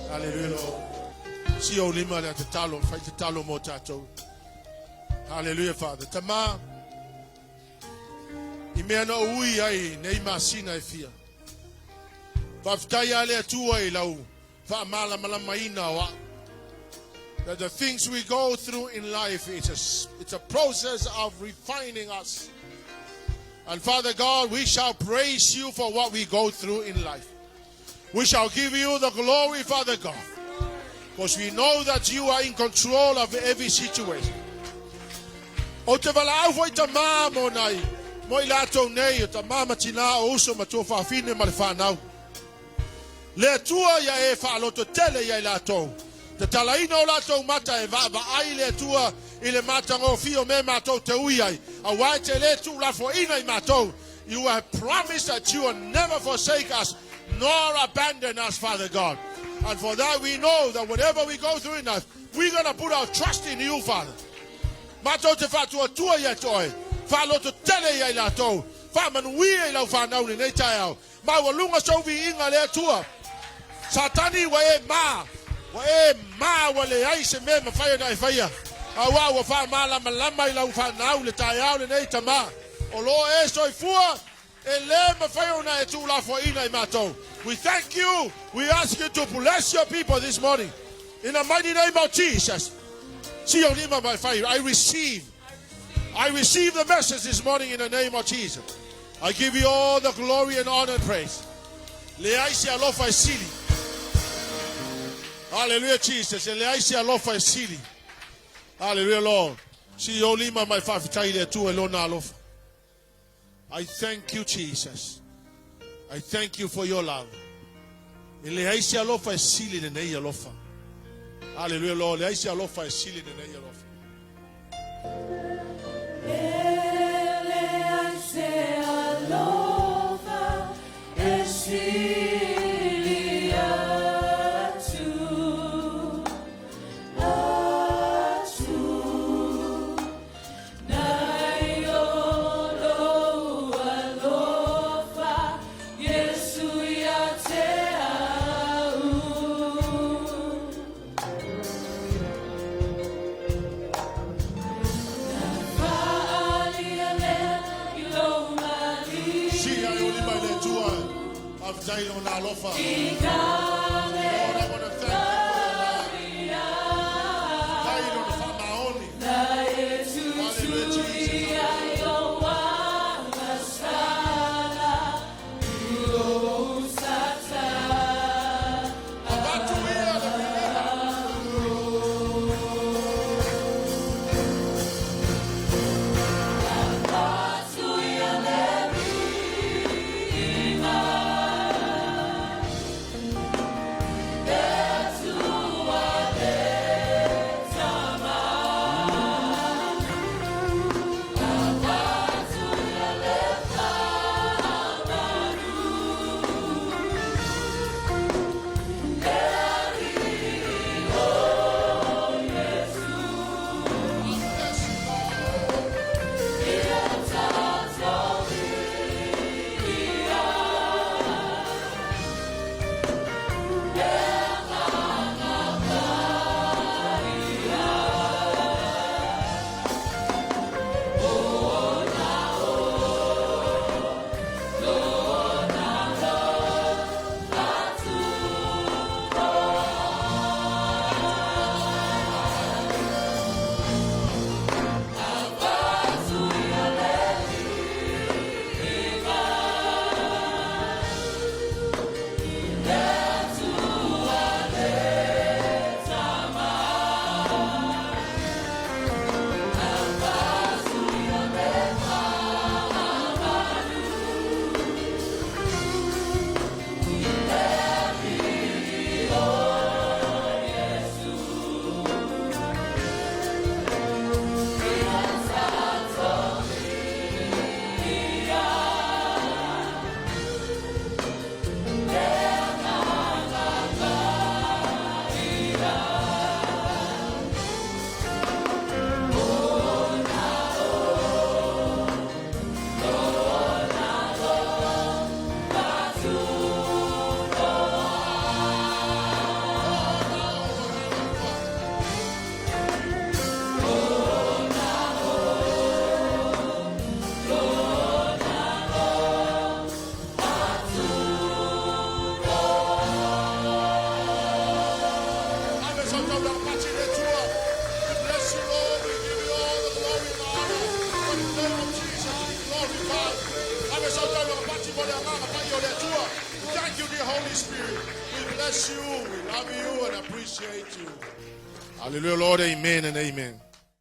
Hallelujah, Lord. Si ou lima le tatalo, fai tatalo mo tātou. Hallelujah, Father. Tama, i mea na ui ai nei masina e fia. Whawhitai a le atua i lau whaamalamalama ina o au. That the things we go through in life, it's a process of refining us. And Father God, we shall praise you for what we go through in life. We shall give you the glory, Father God. Because we know that you are in control of every situation. O te valaau foi tamā mo nai, mo i latou nei, o tamā ma tinā o uso ma tuafafine ma le whanau. Le Atua ia e faalototele ia i latou. Tatalaina o latou mata e vaavaai le Atua i le matagofie o mea matou te ui ai. Auā e te le tuulafoaina i matou. You have promised that you will never forsake us nor abandon us, Father God. And for that we know that whatever we go through in life, we're going to put our trust in you, Father. Matou te faatuatua ia te oe, faalototele ia i latou, faamanuia i lau fanau lenei taeao. Maualuga sou viiga le Atua. Satani ua e ma, ua e ma ua leai se mea e mafai ona e faia. Auā ua faamalamalama i lau fanau le taeao lenei tama. O lo o e soifua, e le mafai ona e tuulafoaina i matou. We thank you. We ask you to bless your people this morning. In the mighty name of Jesus. Si ou lima mai fai, I receive. I receive the message this morning in the name of Jesus. I give you all the glory and honor and praise. Leai se alofa e sili. Hallelujah, Jesus. E leai se alofa e sili. Hallelujah, Lord. Si o lima mai faafetai i le Atua i lona alofa. I thank you, Jesus. I thank you for your love. E leai se alofa e sili lenei alofa. Hallelujah, Lord. Leai se alofa e sili lenei alofa. Si ai o lima i le Atua, faafetai i lona alofa. Lord, I want to thank you for your love. Faafetai i lona faamaoni. Hallelujah, Jesus. Avatu ia le viiga. Bless you, Lord. Ave sa taula pati le Atua. We bless you, Lord. We give you all the glory and honor. For the name of Jesus to be glorified. Ave sa taula pati mo le agaga paia o le Atua. Thank you, dear Holy Spirit. We bless you. We love you and appreciate you. Hallelujah, Lord. Amen and amen.